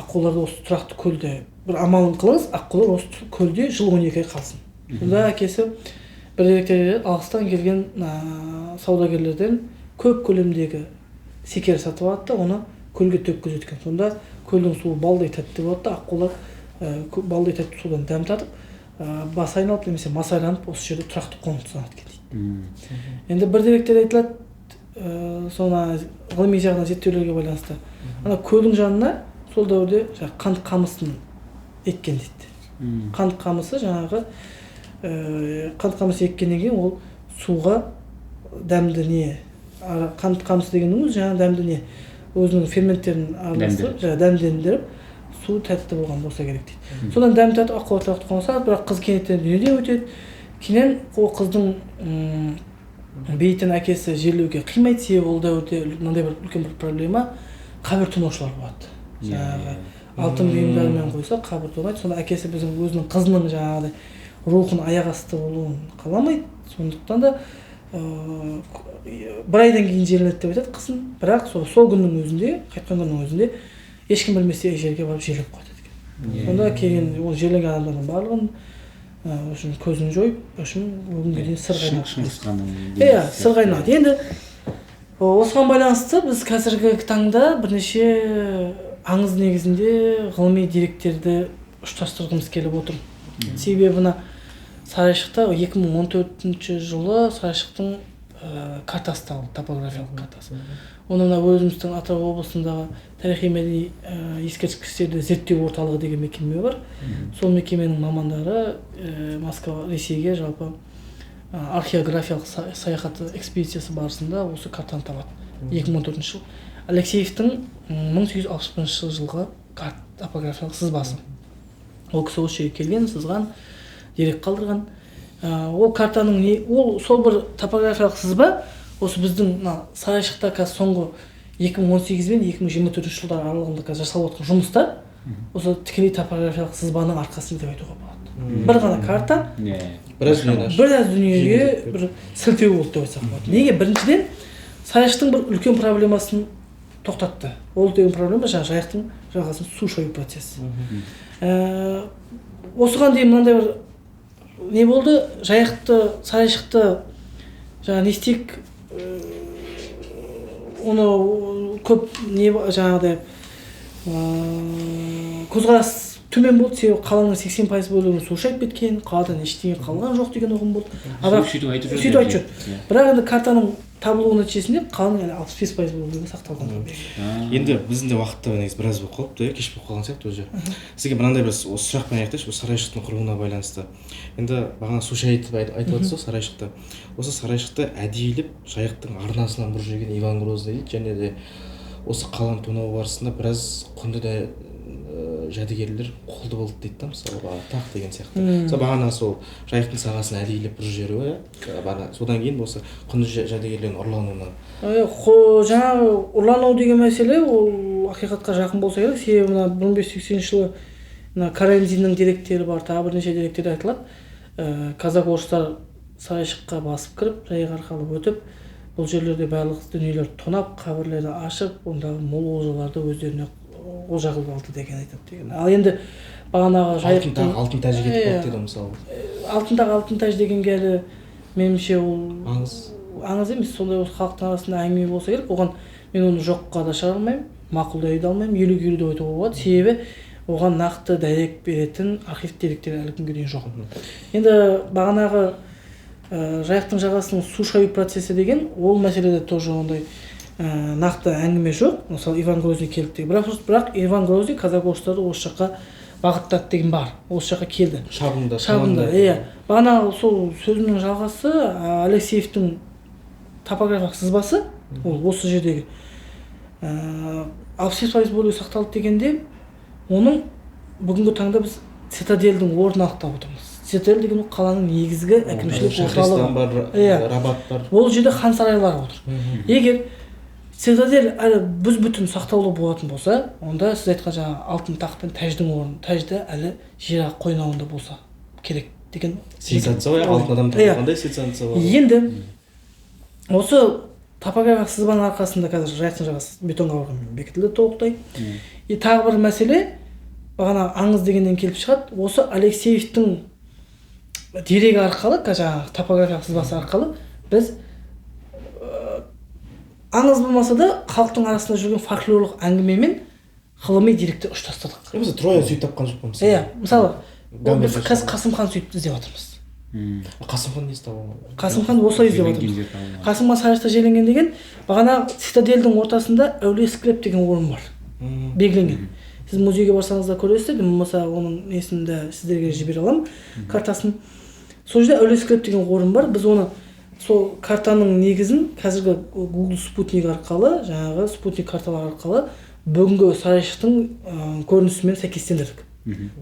аққуларды осы тұрақты көлде бір амалын қылыңыз, аққулар осы көлде жыл 12 ай қалсын. Сонда әкесі бір деректер алыстан келген саудагерлерден көп көлемдегі секер сатып алады да, оны көлге төккізеді екен. Сонда көлдің суы балдай тәтті болады да, аққулар балдай тәтті судан дәм татып, басы айналып немесе масы айланып осы жерде тұрақты қоныстанады екен дейді. Енді бір деректер айтылады, соны ғылыми жағынан зерттеулерге байланысты. Ана көлдің жанына сол дәуірде жаңағы қант қамысын еккен дейді. Қант қамысы жаңағы қант қамысы еккеннен кейін ол суға дәмді не, қант қамысы дегеннің өзі жаңағы дәмді не, өзінің ферменттерін араластырып, жаңағы дәмдендіріп, су тәтті болған болса керек дейді. Содан дәм татып аққулар тұрақты қоныстанады, бірақ қыз кенеттен дүниеден өтеді. Кейіннен ол қыздың бейітін әкесі жерлеуге қимайды, себебі ол дәуірде мынандай бір үлкен бір проблема, қабір тонаушылар болады. Жаңағы алтын бұйымдармен қойса қабір тонайды. Сонда әкесі біздің өзінің қызының жаңағыдай рухын аяқ асты болуын қаламайды. Сондықтан да бір айдан кейін жерленеді деп айтады қызын, бірақ сол күннің өзінде, қайтқан күннің өзінде ешкім білмесе жерге барып жерлеп қояды екен. Сонда келген ол жерленген адамдардың барлығын үшін көзін жойып, үшін бүгінге дейін сырға айналды. Иә, сырға айналды. Енді осыған байланысты біз қазіргі таңда бірнеше аңыз негізінде ғылыми деректерді ұштастырғымыз келіп отыр. Себебі мына Сарайшықта 2014 жылы Сарайшықтың картасы табылды, топографиялық картасы. Оны мына өзіміздің Атырау облысындағы тарихи мәдени ескерткіштерді зерттеу орталығы деген мекеме бар. Сол мекеменің мамандары Москва, Ресейге жалпы археографиялық саяхаты экспедициясы барысында осы картаны табады. 2014 жыл. Алексеевтің 1861 жылғы топографиялық сызбасы. Ол кісі осы жерге келген, сызған, дерек қалдырған. Ол картаның не, ол сол бір топографиялық сызба осы біздің мына Сарайшықта қазір соңғы 2018 бен 2024 жылдар аралығында қазір жасалып жатқан жұмыстар осы тікелей топографиялық сызбаның арқасында деп айтуға болады. Бір ғана карта біраз дүниеге бір сілтеу болды деп айтсақ болады. Неге? Біріншіден, Сарайшықтың бір үлкен проблемасын тоқтатты. Ол деген проблема жаңағы Жайықтың жағасын су шою процесі. Осыған дейін мынандай бір не болды? Жайықты, Сарайшықты жаңа не істейік, оны көп не жаңағыдай көзқарас төмен болды, себебі қаланың 80% бөлігін су шайып кеткен, қаладан ештеңе қалған жоқ деген ұғым болды. Сөйтіп айтып жүр. Бірақ енді картаның табылуы нәтижесінде қаланың әлі 65% бөлігі сақталған. Енді біздің де уақытта негізі біраз болып қалыпты, кеш болып қалған сияқты уже. Сізге мынандай бір осы сұрақпен аяқтайыншы, бұл Сарайшықтың құрылуына байланысты. Енді бағана су шайып айтып жатсыз ғой Сарайшықты. Осы Сарайшықты әдейілеп Жайықтың арнасынан бұрып жіберген Иван Грозный дейді, және де осы қаланы тонау барысында біраз құнды да жәдігерлер қолды болды дейді да, мысалы тақ деген сияқты. Мысалы бағана сол Жайықтың сағасын әдейілеп бұрып жіберуі, бағана содан кейін осы құнды жәдігерлердің ұрлануына. Жаңағы ұрлану деген мәселе ол ақиқатқа жақын болса керек, себебі мына 1580 жылы мына Карамзиннің деректері бар, тағы бірнеше деректерде айтылады. Казак орыстар Сарайшыққа басып кіріп, Жайық арқылы өтіп, бұл жерлерде барлық дүниелер тонап, қабірлерді ашып, ондағы мол олжаларды өздеріне олжа қылып алды деген айтады деген. Ал енді бағанағы Жайықтың алтын тәжі кетіп қалды дейді мысалы. Алтын тақ, алтын тәж дегенге әлі меніңше ол аңыз емес, сондай осы халықтың арасында әңгіме болса керек. Оған мен оны жоққа да шығара алмаймын, мақұлдай да алмаймын, елуге елу деп айтуға болады. Себебі оған нақты дәйек беретін архив деректері әлі күнге дейін жоқ. Енді бағанағы Жайықтың жағасының су шаю процесі деген ол мәселеде тоже ондай нақты әңгіме жоқ. Мысалы, Иван Грозный келді деген. Бірақ Иван Грозный казак орыстарды осы жаққа бағыттады деген бар. Осы жаққа келді. Шабында. Иә. Бағана сол сөзімнің жалғасы Алексеевтің топографиялық сызбасы, ол осы жердегі 68% бөлігі сақталды дегенде, оның бүгінгі таңда біз цитадельдің орнын анықтап отырмыз. Цитадель деген ол қаланың негізгі әкімшілік орталығы. Бар, Рабат бар. Ол жерде хан сарайлары отыр. Егер цитадель әлі бүс-бүтін сақтаулы болатын болса, онда сіз айтқан жаңағы алтын тақ пен тәждің орны, тәжді әлі жер қойнауында болса керек деген сенсация ғой, алтын адам табылғандай сенсация бар. Енді осы топографиялық сызбаның арқасында қазір Жайықтың жағасы бетон қабырғамен бекітілді толықтай. И тағы бір мәселе, бағана аңыз дегеннен келіп шығады, осы Алексеевтің дерегі арқылы, жаңағы топографиялық сызбасы арқылы біз аңыз болмаса да халықтың арасында жүрген фольклорлық әңгімемен ғылыми деректі ұштастырдық. Мысалы, Трояны сүйіп тапқан жоқ па мысалы? Иә, мысалы, біз қазір Қасым хан сүйіп іздеп жатырмыз. Қасым хан несі табылмады? Қасым хан осылай іздеп жатырмыз. Қасым хан Сарайшықта жерленген деген, бағана цитадельдің ортасында әулие склеп деген орын бар, белгіленген. Сіз музейге барсаңыз да көресіздер, болмаса оның несін де сіздерге жібере аламын, картасын. Сол жерде әулие склеп деген орын бар. Біз оны сол картаның негізін қазіргі Google спутник арқылы, жаңағы спутник карталар арқылы бүгінгі Сарайшықтың көрінісімен сәйкестендірдік.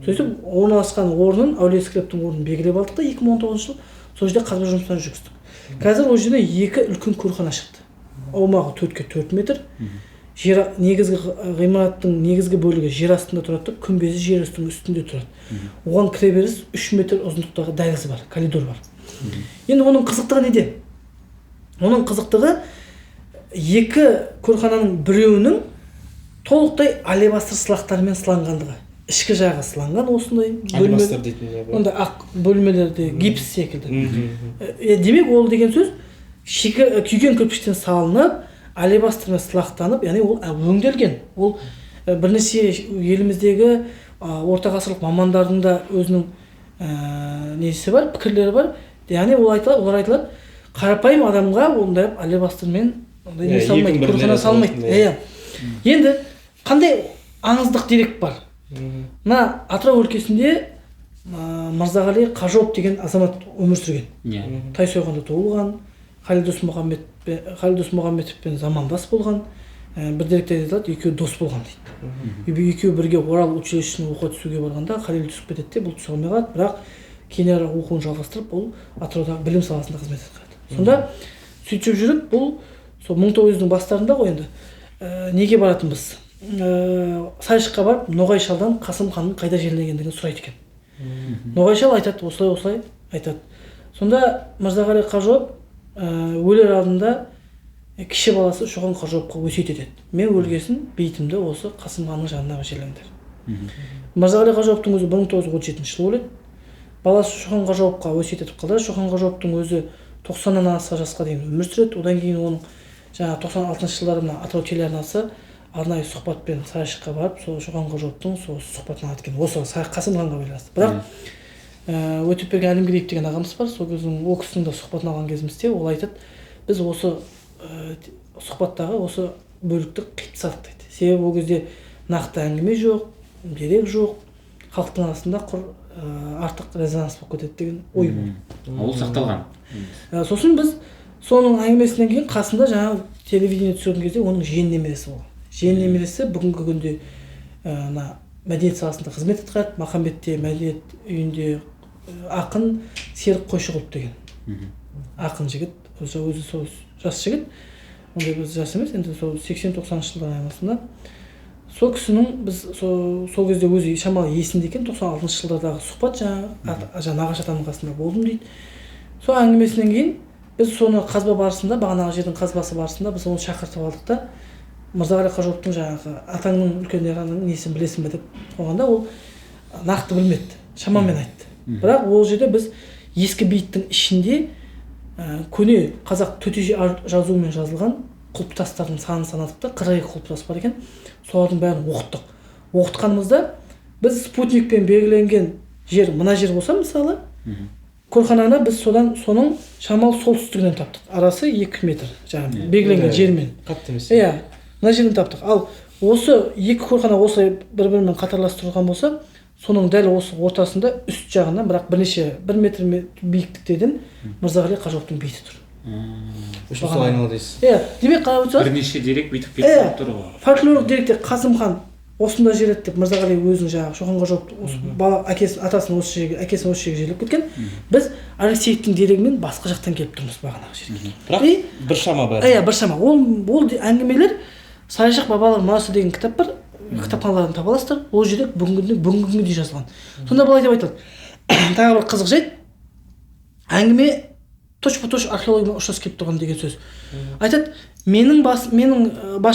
Сөйтіп орналасқан орнын, әулие склептің орнын белгілеп алдық та 2019 жылы сол жерде қазба жұмыстарын жүргіздік. Қазір ол жерде екі үлкен көрхана шықты. Аумағы 4-ке 4 метр. Жер негізгі ғимараттың негізгі бөлігі жер астында тұрады, күмбезі жер үстінің үстінде тұрады. Оған кіреберіс 3 метр ұзындықтағы дәлізі бар, коридор бар. Енді оның қызықтығы неде? Оның қызықтығы екі көрхананың біреуінің толықтай алебастр сылақтармен сыланғандығы. Ішкі жағы сыланған осындай алебастр дейтін не бар? Онда ақ бөлмелерде гипс секілді. Демек ол деген сөз күйген кірпіштен салынып, алебастрмен сылақтанып, яғни ол өңделген. Ол бірнеше еліміздегі орта ғасырлық мамандардың да өзінің несі бар, пікірлері бар. Яғни ол айтылады, олар айтылады, қарапайым адамға ондай алебастрмен ондай не салмайды, көрхана салмайды. Иә. Енді қандай аңыздық дерек бар? Мына Атырау өлкесінде Мырзағали Қажыоп деген азамат өмір сүрген. Тайсойғанда туылған, Халил Досмұхамедовпен замандас болған. Бір деректе айтылады, екеуі дос болған дейді. Екеуі бірге Орал училищесіне оқуға түсуге барғанда Халил түсіп кетеді де, бұл түсе алмай қалады, бірақ кейінірек оқуын жалғастырып, ол Атыраудағы білім саласында қызмет атқарады. Сонда сөйтіп жүріп, бұл сол 1900-дің бастарында ғой енді неге баратынбыз? Сарайшыққа барып, Ноғай шалдан Қасым ханның қайда жерленгендігін сұрайды екен. Ноғай шал айтады, осылай осылай айтады. Сонда Мырзағали Қажыоп өлер алдында кіші баласы Шоқан Қажыопқа өсиет етеді. Мен өлгесін бейітімді осы Қасым ханның жанына жерлеңдер. Мырзағали Қажыоптың өзі 1937 жылы өледі. Баласы Шоқан Қажыопқа өсиет етіп қалды. Шоқан Қажыоптың өзі 90-нан аса жасқа дейін өмір сүреді. Одан кейін оның жаңа 96 жылдары мына Атырау телеарнасы арнайы сұхбатпен Сарайшыққа барып, сол Шоқан Қажыоптың сол сұхбатын алады екен. Осы Қасым ханға байланысты. Бірақ Өтепберген Әлімгереев деген ағамыз бар, сол кездің ол кісінің де сұхбатын алған кезімізде ол айтады, біз осы сұхбаттағы осы бөлікті қиып тастадық дейді. Себебі ол кезде нақты әңгіме жоқ, дерек жоқ, халықтың арасында құр артық резонанс болып кетеді деген ой болды. Ол сақталған. Сосын біз соның әңгімесінен кейін қасында жаңағы телевидение түсірген кезде оның жиен немересі болған. Жиен немересі бүгінгі күнде мына мәдениет саласында қызмет атқарады. Махамбетте мәдениет үйінде ақын Серік Қойшығұлов деген ақын жігіт, өзі сол жас жігіт, ондай бір жас емес, енді сол 80-90 жылдар айналасында. Сол кісінің біз сол кезде өзі шамалы есінде екен, 96 жылдардағы сұхбат жаңағы нағашы атамның қасында болдым дейді. Сол әңгімесінен кейін біз соны қазба барысында, бағанағы жердің қазбасы барысында біз оны шақыртып алдық та, Мырзағали Қажыоптың жаңағы атаңның үлкендерінің несін білесің бе деп қойғанда ол нақты білмеді, шамамен айтты. Бірақ ол жерде біз ескі бейіттің ішінде көне қазақ төтенше жазуымен жазылған құлпытастардың санын санадық та, 42 құлпытас бар екен, солардың бәрін оқыттық. Оқытқанымызда біз спутникпен белгіленген жер мына жер болса, мысалы, Көрхананы біз содан соның шамалы солтүстігінен таптық. Арасы 2 метр, жаңағы белгіленген жермен. Қатты емес. Иә, мына жерден таптық. Ал осы екі көрхана осылай бір-бірімен қатарласып тұрған болса, соның дәл осы ортасында үст жағынан, бірақ бірнеше 1 метр биіктіктен Мырзағали Қажыұловтың бейіті тұр. Үш мысалы айнала дейсіз. Иә, демек қарап отырсақ, бірнеше дерек бүйтіп келіп тұр ғой. Фольклорлық деректе Қасым хан осында жереді деп Мырзағали өзінің жаңағы Шоқан Қажыұлов осы бала әкесі атасын осы жерге, әкесін осы жерге жерлеп кеткен. Біз Алексеевтің дерегімен басқа жақтан келіп тұрмыз бағанағы жерге. Бірақ біршама бәрі. Иә, біршама. Ол әңгімелер Сарайшық бабалар мұрасы деген кітап бар, кітапханалардан таба аласыздар. Ол жерде бүгінгі күнге дейін жазылған. Сонда былай деп айтылады. Тағы бір қызық жайт, әңгіме точпа-точ археологиямен ұштасып келіп тұрған деген сөз. Айтады, менің бас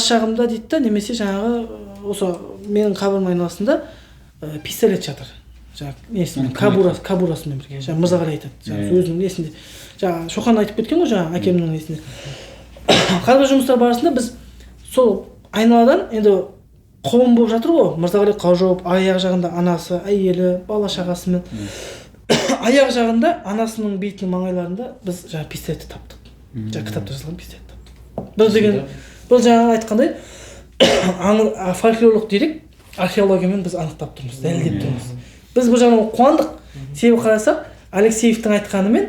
жағымда дейді да, немесе жаңағы осы менің қабірім айналасында пистолет жатыр. Жаңағы несімен, кабурасымен бірге. Жаңағы Мырзағали айтады, жаңағы өзінің несінде. Жаңағы Шоқан айтып кеткен ғой, жаңағы әкемнің несінде. Қазба жұмыстар барысында біз сол айналадан енді қауым болып жатыр ғой, Мырзағали Қажыұлов аяқ жағында анасы, әйелі, бала шағасымен. Аяқ жағында анасының бейітінің маңайларында біз жаңа пистолетті таптық. Жаңа кітапта жазылған пистолетті таптық. Бұл деген, бұл жаңа айтқандай фольклорлық дерек археологиямен біз анықтап тұрмыз, дәлелдеп тұрмыз. Біз бұл жағынан қуандық. Себебі қарасақ, Алексеевтің айтқанымен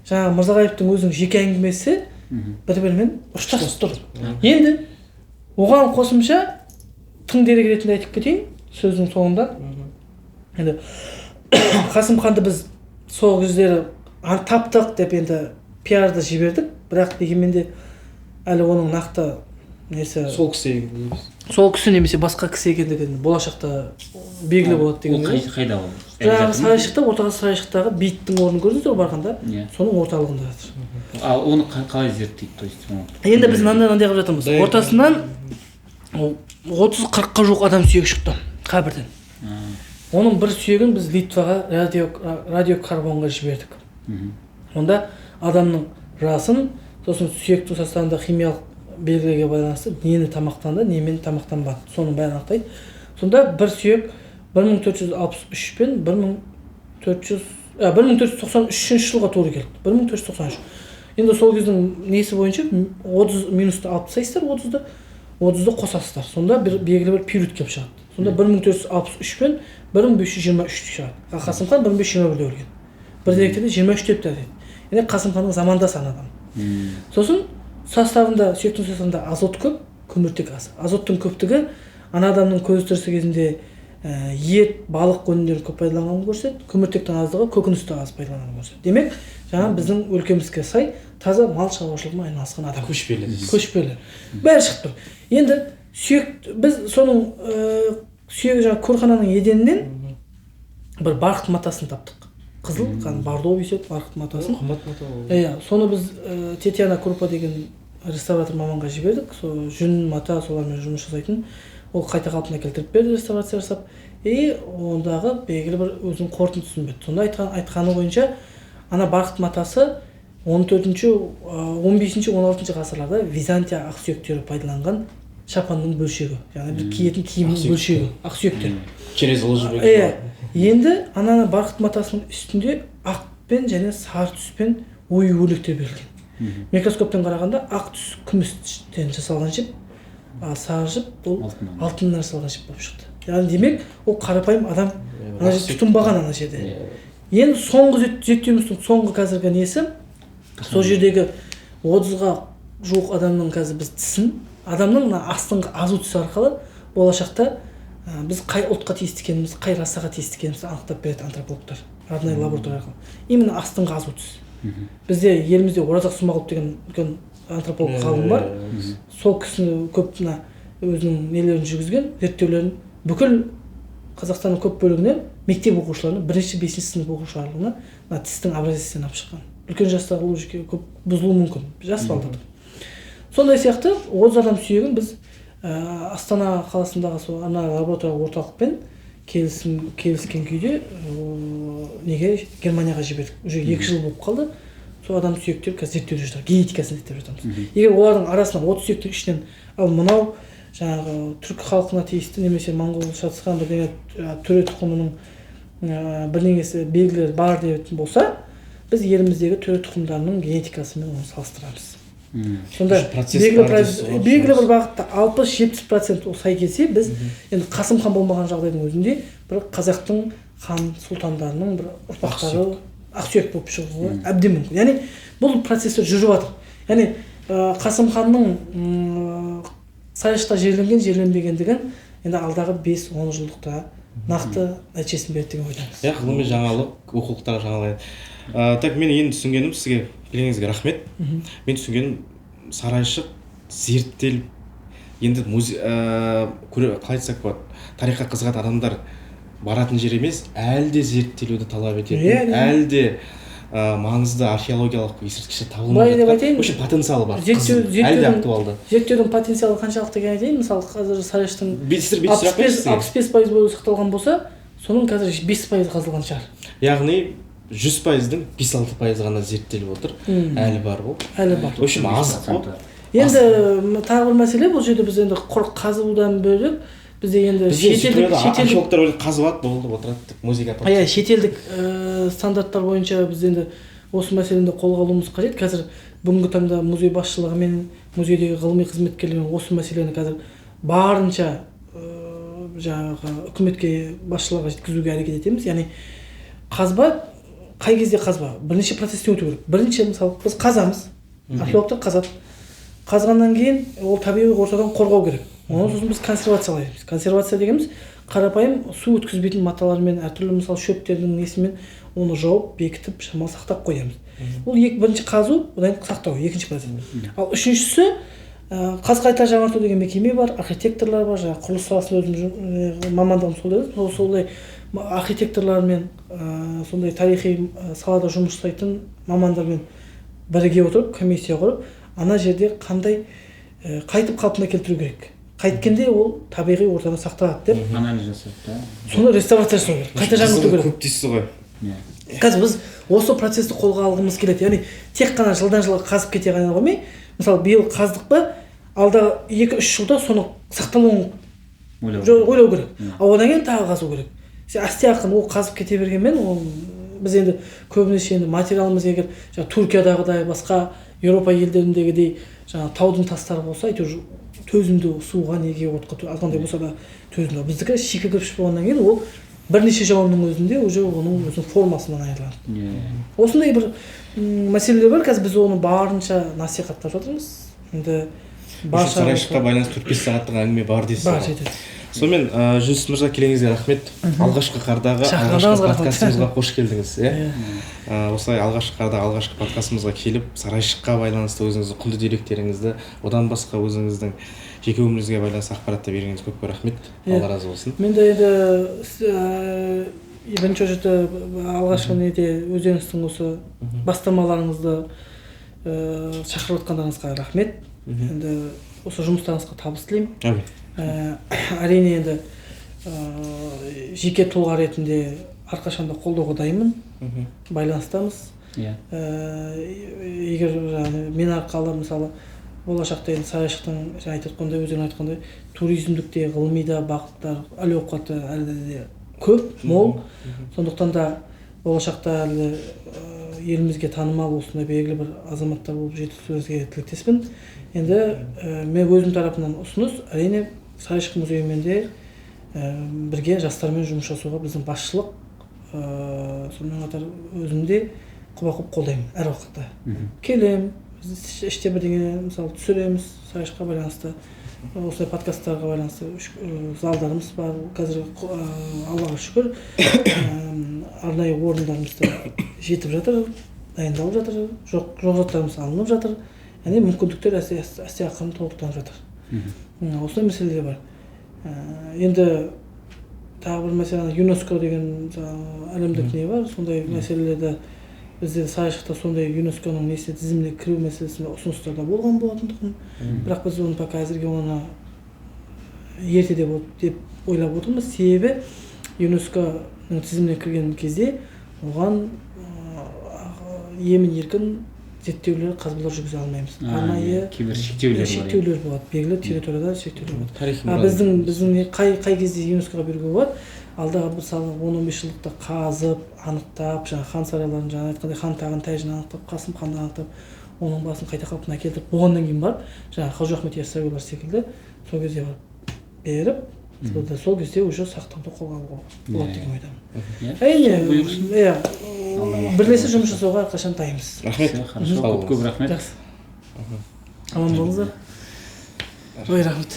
жаңа Мырзағалиевтің өзінің жеке әңгімесі бір-бірімен ұштасып тұр. Енді оған қосымша тың дерек ретінде айтып кетейін сөздің соңында. Енді Қасым ханды біз сол кездері таптық деп енді пиарды жібердік, бірақ дегенмен де әлі оның нақты несі сол кісі сол кісі немесе басқа кісі екендігі болашақта белгілі болады деген. Ол қайда ол? Жаңағы Сарайшықта, орталық Сарайшықтағы бейіттің орнын көрдіңіздер ғой барғанда, соның орталығында жатыр. Ал оны қалай зерттейді, то есть? Енді біз мынандай қылып жатырмыз. Ортасынан 30-40-қа жуық адам сүйегі шықты қабірден. Оның бір сүйегін біз Литваға радиокарбонға жібердік. Онда адамның жасын, сосын сүйектің составында химиялық белгілерге байланысты нені тамақтанды, немен тамақтанбады, соның бәрін анықтайды. Сонда бір сүйек 1463 пен 1493 жылға тура келді. 1493. Енді сол кездің несі бойынша 30 минусты алып тастайсыздар, 30-ды қосасыздар. Сонда бір белгілі бір период келіп шығады. Сонда 1463 пен 1523 шығады. Қасым хан 1521-де өлген. Бір деректерде 23 деп те айтады. Яғни Қасым ханның замандасы адам. Сосын составында, сүйектің составында азот көп, көміртек аз. Азоттың көптігі ана адамның көзі тірісі кезінде ет, балық өнімдерін көп пайдаланғанын көрсетеді, көміртектің аздығы көкөністі аз пайдаланғанын көрсетеді. Демек, жаңа біздің өлкемізге сай таза мал шаруашылығымен айналысқан адам. Көшпелі. Көшпелі. Бәрі шығып тұр. Енді сүйек, біз соның сүйегі жаңа көрхананың еденінен бір барқыт матасын таптық. Қызыл, кәдімгі бордовый сүйек барқыт матасын. Қымбат мата ол. Иә, соны біз Татьяна Крупа деген реставратор маманға жібердік. Сол жүн мата солармен жұмыс жасайтын. Ол қайта қалпына келтіріп берді, реставрация жасап. И ондағы белгілі бір өзінің қорытындысын берді. Сонда айтқаны бойынша ана барқыт матасы 14-ші, 15-ші, 16-шы ғасырларда Византия ақсүйектері пайдаланған шапанның бөлшегі, яғни бір киетін киімнің бөлшегі, ақсүйектер. Через ұлы жібек. Иә. Енді ананы барқыт матасының үстінде ақпен және сары түспен ою өрнектер берілген. Микроскоптан қарағанда ақ түс күмістен жасалған жіп, ал сары жіп бұл алтыннан жасалған жіп болып шықты. Яғни демек, ол қарапайым адам ана жерде тұтынбаған ана жерде. Енді соңғы зерттеуіміздің соңғы қазіргі несі, сол жердегі 30-ға жуық адамның қазір біз тісін, адамның мына астыңғы азу тісі арқылы болашақта біз қай ұлтқа тиісті екенімізді, қай расаға тиісті екенімізді анықтап береді антропологтар, арнайы лаборатория арқылы. Именно астыңғы азу тіс. Бізде елімізде Оразақ Смағұлов деген үлкен антрополог ғалым бар. Сол кісіні көп мына өзінің нелерін жүргізген, зерттеулерін бүкіл Қазақстанның көп бөлігінен мектеп оқушыларына, бірінші, бесінші сынып оқушыларына мына тістің образецін алып шыққан. Үлкен жастағы ол көп бұзылуы мүмкін, жас балалар. Сондай сияқты 30 адам сүйегін біз Астана қаласындағы сол арнайы лаборатория орталықпен келіскен күйде неге Германияға жібердік. Уже 2 жыл болып қалды. Сол адам сүйектері қазір зерттеуде жатыр, генетикасын зерттеп жатырмыз. Егер олардың арасынан 30 сүйектің ішінен ал мынау жаңағы түркі халқына тиісті немесе моңғол шатысқан бірдеңе төре тұқымының бірдеңесі белгілері бар дейтін болса, Біз еліміздегі төре тұқымдарының генетикасымен оны салыстырамыз. Сонда белгілі бір бағытта 60-70% ол сай келсе, біз енді Қасым хан болмаған жағдайдың өзінде бір қазақтың хан сұлтандарының бір ұрпақтары ақсүйек болып шығуы әбден мүмкін. Яғни бұл процестер жүріп жатыр. Яғни Қасым ханның Сарайшықта жерленген, жерленбегендігін енді алдағы 5-10 жылдықта нақты нәтижесін береді деген ойдамыз. Иә, ғылыми жаңалық, оқулықтар жаңалық. Так, мен енді түсінгенім, сізге келгеніңізге рахмет. Мен түсінгенім, Сарайшық зерттеліп, енді музей, қалай айтсақ болады, тарихқа қызығатын адамдар баратын жер емес, әлі де зерттелуді талап ететін, әлі де маңызды археологиялық ескерткіштер табылмай жатқан. В общем, потенциалы бар. Әлі де актуалды. Зерттеудің потенциалы қаншалықты екенін айтайын. Мысалы, қазір Сарайшықтың 65% бойы сақталған болса, соның қазір 5% қазылған шығар. Яғни 100%-дің 5-6% ғана зерттеліп отыр. Әлі бар ғой. Әлі бар. В общем, аз қой. Енді тағы бір мәселе, бұл жерде біз енді құр қазудан бөлек, бізде енді шетелдік археологтар қазып алады, болды, отырады деп музейге апарады. Иә, шетелдік стандарттар бойынша біз енді осы мәселені қолға алуымыз қажет. Қазір бүгінгі таңда музей басшылығымен, музейдегі ғылыми қызметкерлермен осы мәселені қазір барынша жаңағы үкіметке, басшыларға жеткізуге әрекет етеміз. Яғни қазба, қай кезде қазба? Бірнеше процесстен өту керек. Бірінші, мысалы, біз қазамыз, археологтар қазады. Қазғаннан кейін ол табиғи ортадан қорғау керек. Оны сосын біз консервациялаймыз. Консервация дегеніміз қарапайым су өткізбейтін маталармен, әртүрлі мысалы шөптердің несімен оны жауып, бекітіп, шамалы сақтап қоямыз. Бұл бірінші қазу, одан кейін сақтау, екінші процесс. Ал үшіншісі, қаз қайта жаңарту деген мекеме бар, архитекторлар бар, жаңағы құрылыс саласында өзім мамандығым сол дедім. Сондай архитекторлармен, сондай тарихи салада жұмыс жасайтын мамандармен біріге отырып, комиссия құрып, ана жерде қандай қайтып қалпына келтіру керек. Қайткенде ол табиғи ортаны сақталады деп анализ жасап, да. Соны реставрация жасау керек, қайта жаңғырту керек. Көп дейсіз ғой. Қазір біз осы процесті қолға алғымыз келеді. Яғни тек қана жылдан жылға қазып кете ғана қоймай, мысалы биыл қаздық па, алдағы 2-3 жылда соны сақталуын ойлау керек. Ал одан кейін тағы қазу керек. Әсте ақырын ол қазып кете бергенмен, ол біз енді көбінесе енді материалымыз егер жаңа Түркиядағыдай, басқа Еуропа елдеріндегідей жаңа таудың тастары болса, әйтеуір төзімді суға, неге, отқа азғантай болса да төзімді. Біздікі шикі кірпіш болғаннан кейін ол бірнеше жауынның өзінде уже оның өзінің формасынан айырылады. Осындай бір мәселелер бар. Қазір біз оны барынша насихаттап жатырмыз. Енді барша Сарайшыққа байланысты 4-5 сағаттық әңгіме бар дейсіз. Бар, жетеді. Сонымен, Жүніс мырза, келгеніңізге рахмет. Алғашқы қардағы алғашқы подкастымызға қош келдіңіз, иә. Осылай алғашқы қарда алғашқы подкастымызға келіп, Сарайшыққа байланысты өзіңіздің құнды деректеріңізді, одан басқа өзіңіздің жеке өміріңізге байланысты ақпаратты бергеніңізге көп көп рахмет. Алла разы болсын. Мен де енді бірінші очередте алғашқы неде өздеріңіздің осы бастамаларыңызды шақырып отқандарыңызға рахмет. Енді осы жұмыстарыңызға табыс тілеймін. Әмин. Әрине енді жеке тұлға ретінде әрқашанда қолдауға дайынмын, байланыстамыз. Егер мен арқылы мысалы болашақта енді Сарайшықтың жаңа айтып отқандай, өздерің айтқандай туризмдік те, ғылыми да бағыттар, әл ауқаты әлі де көп, мол. Сондықтан да болашақта әлі елімізге танымал осындай белгілі бір азаматтар болып жетісуіңізге тілектеспін. Енді мен өзім тарапымнан ұсыныс, әрине Сарайшық музейімен де бірге жастармен жұмыс жасауға біздің басшылық, сонымен қатар өзім де құба-құп қолдаймын әр уақытта. Келем, іште бірдеңе мысалы түсіреміз Сарайшыққа байланысты, осындай подкасттарға байланысты залдарымыз бар. Қазір Аллаға шүкір арнайы орындарымыз да жетіп жатыр, дайындалып жатыр, жоқ заттарымыз алынып жатыр. Яғни мүмкіндіктер әсте ақырын толықтанып жатыр. Осындай мәселелер бар. Енді тағы бір мәселе, ЮНЕСКО деген әлемдік не бар, сондай мәселелерді бізде Сарайшықта сондай ЮНЕСКО-ның несіне тізіміне кіру мәселесінде ұсыныстар да болған болатындығын, бірақ біз оны пока әзірге оны ерте деп ойлап отырмыз. Себебі ЮНЕСКО-ның тізіміне кірген кезде оған емін еркін зерттеулер, қазбалар жүргізе алмаймыз. Арнайы кейбір шектеулер болады, белгілі территорияда шектеулер болады. Біздің қай кезде ЮНЕСКО-ға беруге болады? Алдағы мысалы 10-15 жылдықта қазып, анықтап, жаңа хан сарайларын, жаңа айтқандай хан тағын, тәжін анықтап, Қасым ханды анықтап, оның басын қайта қалпына келтіріп болғаннан кейін барып, жаңағы Қожа Ахмет Яссауилар секілді сол кезде барып беріп, сол кезде уже сақтауды қолға алуға болады деген ойдамын. Әрине, иә, бірлесе жұмыс жасауға әрқашан дайынбыз. Рахмет. Хорошо, көп көп рахмет. Жақсы. Аман болыңыздар. Ой, рахмет.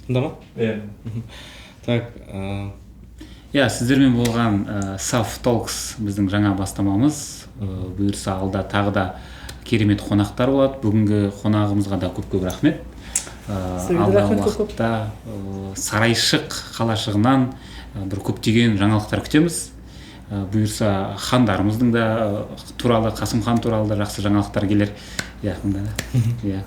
Тыңда ма? Так, иә, сіздермен болған Saf Talks біздің жаңа бастамамыз. Бұйырса алда тағы да керемет қонақтар болады. Бүгінгі қонағымызға да көп-көп рахмет. Алдағы уақытта Сарайшық қалашығынан бір көптеген жаңалықтар күтеміз. Бұйырса хандарымыздың да туралы, Қасым хан туралы да жақсы жаңалықтар келер. Иә, мында да. Иә.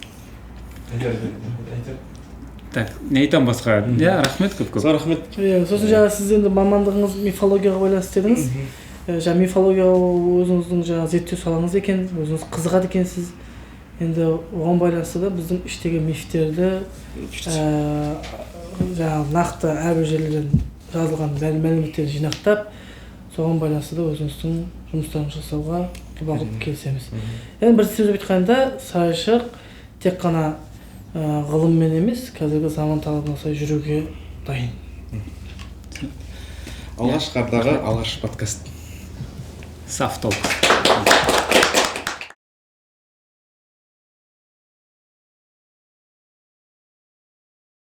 Так, не айтамын басқа? Иә, рахмет көп-көп. Рахмет. Иә, сосын жаңа сіз енді мамандығыңыз мифологияға байланысты дедіңіз. Жаңа мифология өзіңіздің жаңа зерттеу салаңыз екен, өзіңіз қызығады екенсіз. Енді оған байланысты да біздің іштегі мифтерді жаңа нақты әрбір жерлерден жазылған мәліметтерді жинақтап, соған байланысты да өзіңіздің жұмыстарыңызды жасауға бағыт келісеміз. Енді бір сөзбен айтқанда, Сарайшық тек қана ғылыммен емес, қазіргі заман талабына сай жүруге дайын. Алғашқы ардағы алғашқы подкаст. Saf Talks.